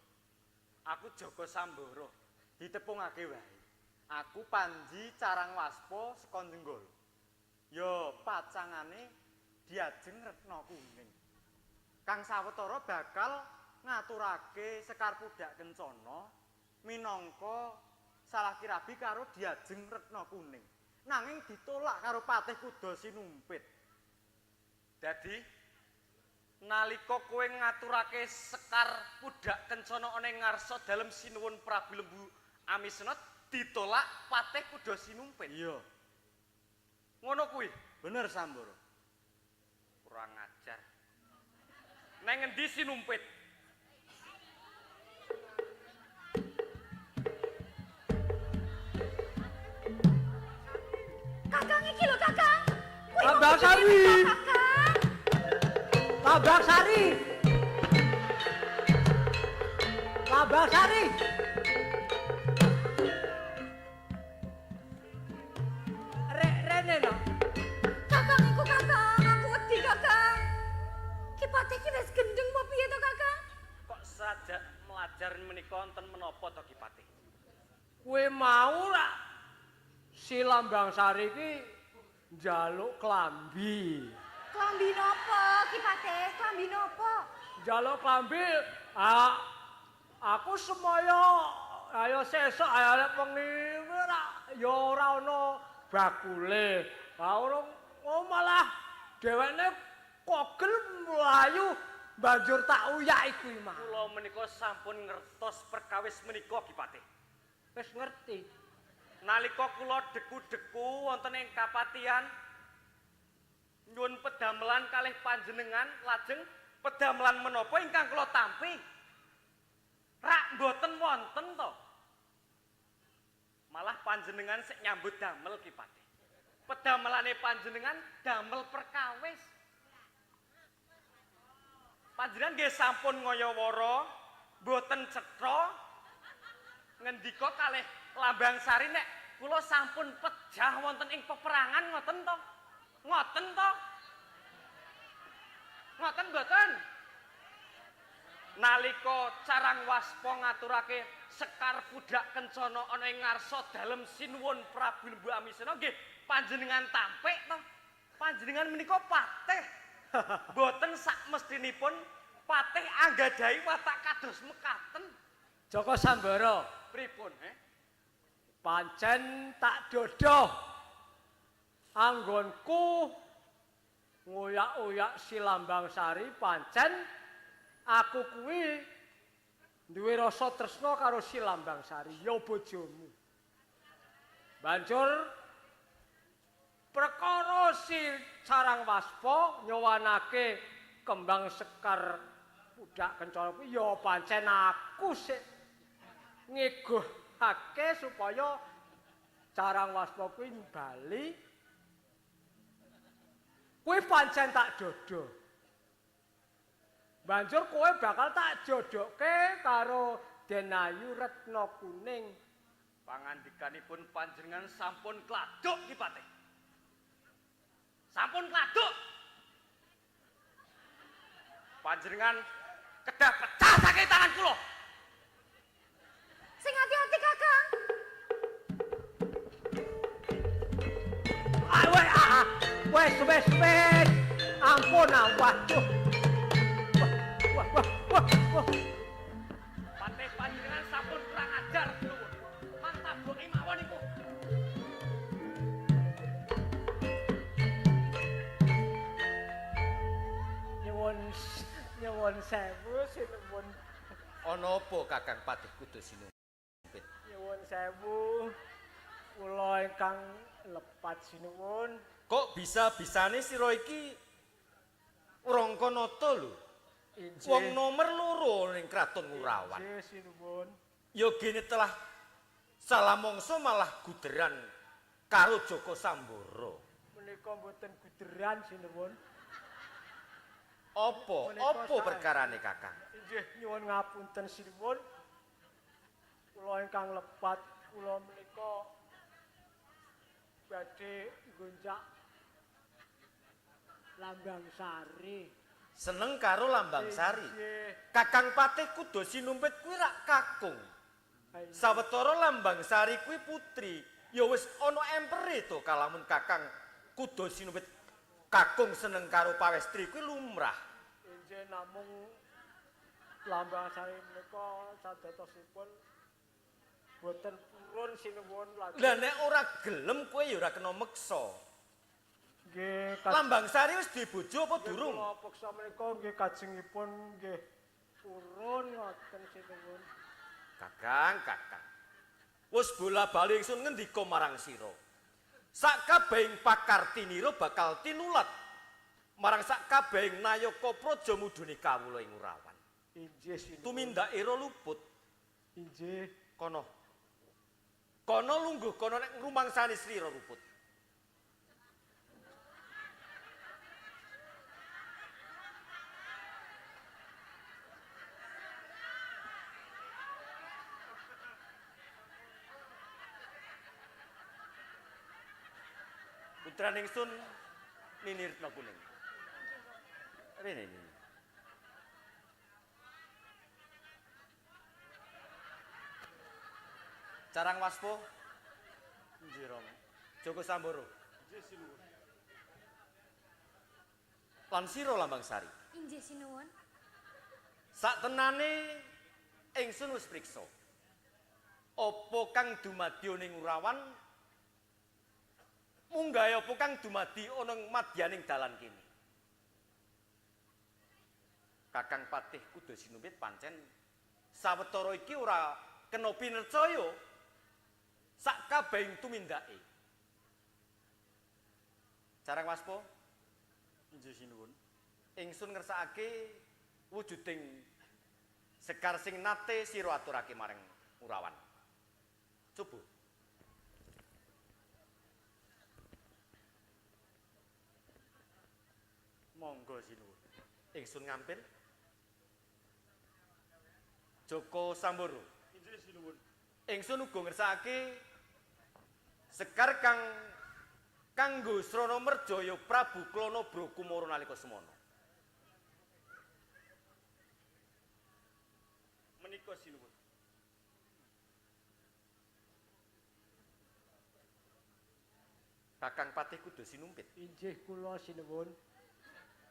Aku Joko Sambara. Ditepungake wae. Aku Panji Carang Waspa saka Jenggala. Ya pacangane Diajeng Retna Kuning. Kang sawetara bakal ngaturake Sekar Pudak Kencana minangka salah kirabi karo Diajeng Retna Kuning. Nanging ditolak karo Patih Kuda Sinumpit. Dadi nalika kowe ngaturake Sekar Pudak Kencana ana ing ngarsa dalem Sinuwun Prabu Lembu Amisena ditolak Patih Kuda Sinumpit. Iya. Ngono kuwi. Bener Sambara. Kurang ajar. Neng ngendi Sinumpit? Kakang iki lho, Kakang. Kuwi wong Lambang Sari. Kakang. Lambang Sari. Lambang Sari. Rene no. Kakang iku Kakang, aku wedi Kakang. Ki Patih ki wis gendeng apa piye to, Kakang? Kok saja melajar menika wonten menapa to Ki Patih? Kowe mau rak si Lambang Sari ki njaluk klambi. Klambi napa Ki Patih? Klambi napa? Njaluk klambi, aku semaya ayo sesuk ayo arep wengi ora ya ora ana bakule. Ha ora oh malah dhewekne kogel mlayu banjur tak uyak iku mah. Kula menika sampun ngertos perkawis menika Ki Patih. Wis ngerti. Nalika kula deku-deku wonten ing kapatihan nyuwun pedamelan kalih panjenengan, lajeng pedamelan menapa ingkang kula tampi? Rak mboten wonten to. Malah panjenengan sik nyambut damel Ki Patih. Pedamelane panjenengan damel perkawis. Panjenengan nggih sampun ngayawara, mboten cetha ngendika kalih Lambang Sari nek kula sampun pejah wonten ing peperangan ngoten to. Ngoten to? Ngoten mboten? Nalika Carang Waspa ngaturake Sekar Pudak Kencana ana ing ngarsa dalem Sinuwun Prabu Lembu Amisena nggih panjenengan tampik to. Panjenengan menika patih. Mboten sakmestinipun patih anggadhahi watak kados mekaten. Joko Sambara, Pripun, he? Pancen tak dodoh anggonku ngoyak-oyak si Lambang Sari, pancen aku kuwi duwe rasa tresna karo si Lambang Sari, ya bojomu. Banjur perkara si Carang Waspa nyowanake kembang Sekar Pudak Kencana kuwi ya pancen aku sik ngegohake supaya Carang Waspa kuwi bali. Kuwi pancen tak dodo. Banjur kowe bakal tak jodohke karo Denayu Retna Kuning. Pangandikanipun panjenengan sampun kladuk Ki Patih. Sampun kladuk. Panjenengan kedah pecah saking tangan kula. Sing hati-hati Kakang. Ah, weh, ah, ah. Wes, wes, wes. Ampun, ah, waduh. Wah, wah, wah, wah. Patih panjenengan sampun kurang ajar sinuwun. Mang taboki mawon iku. Nyuwun, nyuwun sewu sinuwun. Ana apa Kakang Patih Kuda Sinumpit? Nyuwun sewu. Kula ingkang lepat sinuwun. Kok bisa-bisane sira iki Rangkanata lho? Injih. Wong nomer loro ning Kraton Ngurawan. Injih sinuwun. Ya gene telah salamongso malah guderan karo Joko Sambara. Menika mboten guderan sinuwun. Apa? Menika Apa perkarane Kakang? Injih nyuwun ngapunten sinuwun. Kula ingkang lepat, kula menika badhe nggonjak Lambang Sari. Seneng karo Lambang Sari. Inggih. Kakang Patih Kuda Sinumpit kuwi rak kakung. Sawetara Lambang Sari kuwi putri, ya wis ana empere to kalamun Kakang Kuda Sinumpit kakung seneng karo pawestri kuwi lumrah. Inggih, namung Lambang Sari menika sadatosipun boten purun sinuwun lajeng. Lah nek ora gelem kowe ya ora kena meksa. Nggih, Lambang Sari wis duwe bojo apa durung? Kula peksa menika nggih kajengipun nggih purun ngoten sinuwun. Kakang, kakang. Wis bola-bali ingsun ngendika marang sira. Sak kabehing pakartinira bakal tinulat marang sak kabehing nayaka praja mudune kawula ing Urawan. Inggih sinuwun. Tumindake luput. Inggih. Kono. Kono lungguh kono nek ngrumangsani slira luput. Putrane ingsun Nini Retno Kuning. Rene Nini. Carang Waspo. Nggih, Rama. Joko Samboro. Nggih, sinuwun. Lan sira Lambang Sari. Inggih sinuwun. Sak tenane ingsun wis priksa. Apa kang dumadi ning Urawan munggahe apa kang dumadi ana ing madyaning dalan kene. Kakang Patih Kuda Sinumpit pancen sawetara iki ora kena pinercaya sak kabehing tumindake. Carang Waspo, Inggih sinuwun. Ingsun ngersakake wujuding sekar sing nate sira aturake marang Urawan. Coba. Monggo sinuwun. Ingsun ngampil. Joko Samboro. Inggih sinuwun. Ingsun uga ngersakake sekar kang kanggo srana merjaya Prabu Klana Brakumara nalika semana. Menika sinuwun. Kakang Patih Kuda Sinumpit. Inggih kula sinuwun.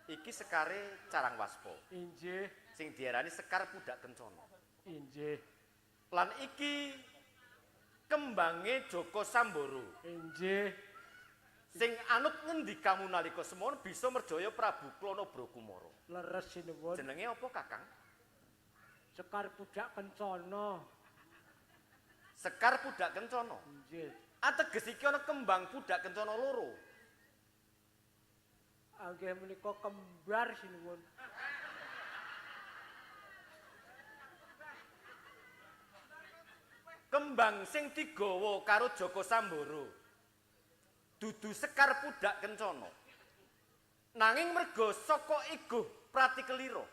Iki sekare Carang Waspo. Inggih. Sing diarani Sekar Pudak Kencana. Inggih. Lan iki kembange Joko Samboro. Inggih. Sing anut ngendikamu nalika semono bisa merjaya Prabu Klana Brakumara. Leres sinuwun. Jenenge apa, Kakang? Sekar Pudak Kencana. Sekar Pudak Kencana. Inggih. Ateges iki ana kembang Pudak Kencana loro. Anggih menika kembar sinuwun. Kembang sing digawa karo Joko Samboro dudu Sekar Pudak Kencana. Nanging merga saka iguh pratikelira.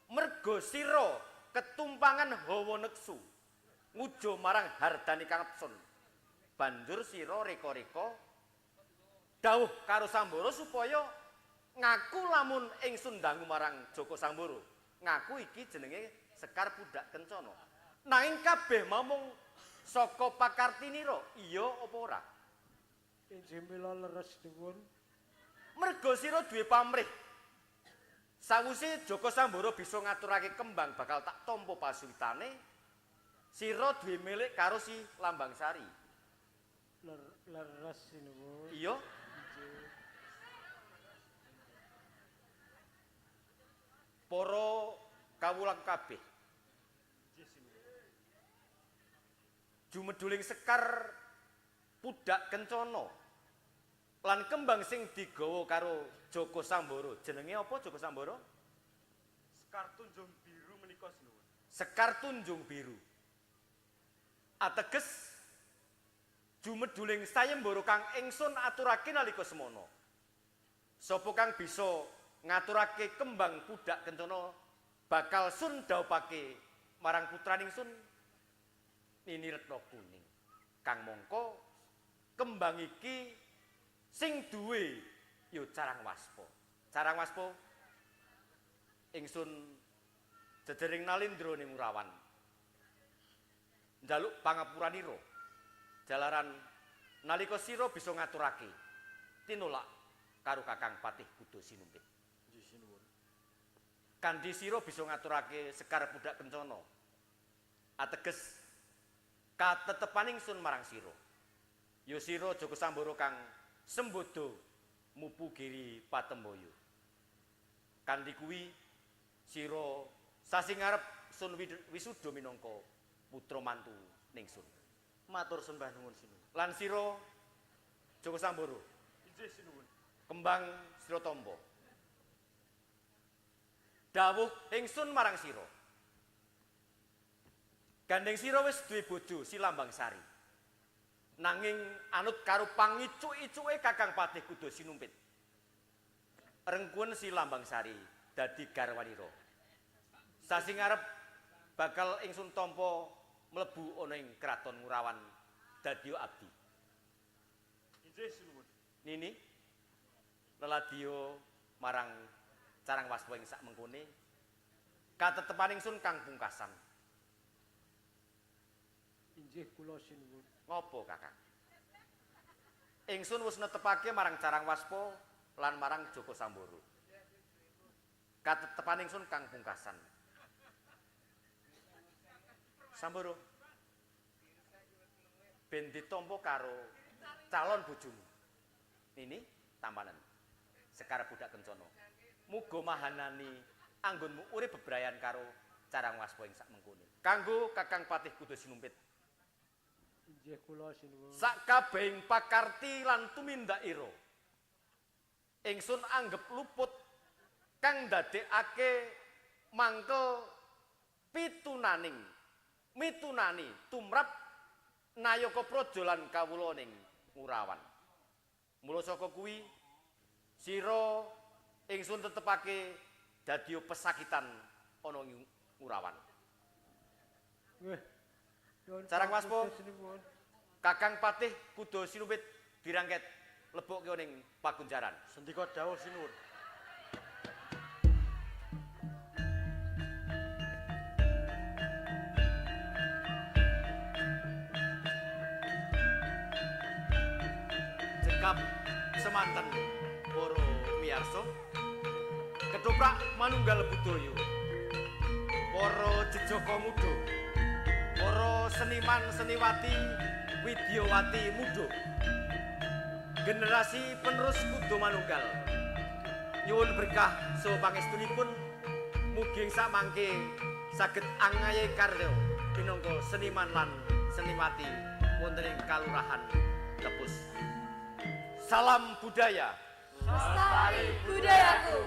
Merga sira ketumpangan hawa neksu ngujo marang hardani kangepsun. Banjur sira reka-reka dawuh karo Samboro supaya ngaku lamun ingsun dangu marang Joko Samboro. Ngaku iki jenenge Sekar Pudak Kencana. Nanging kabeh mamung saka pakartinira, iya apa ora? Inggih mila leres nuwun. Merga sira duwe pamrih. Sawise Joko Samboro bisa ngaturake kembang bakal tak tampa pasuwitane, sira duwe milik karo si Lambang Sari. Leres sinuwun. Iya. Para kawula kabeh. Jumeduling Sekar Pudak Kencana lan kembang sing digawa karo Joko Samboro. Jenenge apa Joko Samboro? Sekar Tunjung Biru menika sinuwun. Sekar Tunjung Biru. Ateges jumeduling sayembara kang ingsun aturake nalika semana. Sapa kang bisa ngaturake kembang Pudak Kencana bakal sun dhawupake marang putraning sun Nini Retno Kuning. Kang mongko kembang iki sing duwe ya Carang Waspa. Carang Waspa ingsun jejering nalindra ning Ngurawan. Njaluk pangapuranira. Jalaran nalika sira bisa ngaturake tinolak karo Kakang Patih Kuda Sinumpit. Nggih sinuwun. Kanthi sira bisa ngaturake Sekar Pudak Kencana. Ateges katetepan ingsun marang sira. Ya sira Joko Sambara kang sembodo mupu giri Patemboyo. Kanthi kuwi sira sasi ngarep sun wisuda minangka putra mantu ningsun. Matur sembah nuwun sinuwun. Lan sira Joko Sambara Inggih sinuwun. Kembang sira tampa. Dawuh ingsun marang sira. Gandeng sira wis duwe bojo Si Lambang Sari. Nanging anut karo pangicuk-icuke Kakang Patih Kuda Sinumpit. Rengkuwen Si Lambang Sari dadi garwanira. Sasi ngarep bakal ingsun tampa mlebu ana ing kraton Ngurawan dadi abdi. Inggih sinuwun. Nini leladiya marang Carang Waspa ing sak mengkone katetepan ingsun kang pungkasan. Inggih kula sinuwun. Ngopo Kakang? Ingsun wis netepake marang Carang Waspa lan marang Joko Sambara. Katetepan ingsun kang pungkasan. Sambara ben ditampa karo calon bojomu. Nini tampanen Sekar Budak Kencana. Muga mahanani anggonmu urip bebrayan karo Carang Waspa ing sak mengkone. Kanggo Kakang Patih Kuda Sinumpit. Inggih kula sinuwun. Sak kabehing pakarti lan tumindakira. Ingsun anggep luput kang ndadekake mangkel pitunaning mitunani tumrap nayaka praja lan kawula ning Ngurawan. Mula saka kuwi sira ingsun tetepake dadi pesakitan ana ing Ngurawan. Nggih. Carang Waspa. Kakang Patih Kuda Sinumpit dirangket lebokke ning pakunjaran. Sendika dawuh sinuwun. Cekap semanten para miyarsa, ketoprak manunggal budaya, para jejaka muda, para seniman seniwati widyawati muda, generasi penerus kuda manunggal, nyuwun berkah saha pangestunipun mugi samangke saged angaye karya minangka seniman lan seniwati wonten ing kalurahan Tepus. Salam budaya. Lestari budayaku.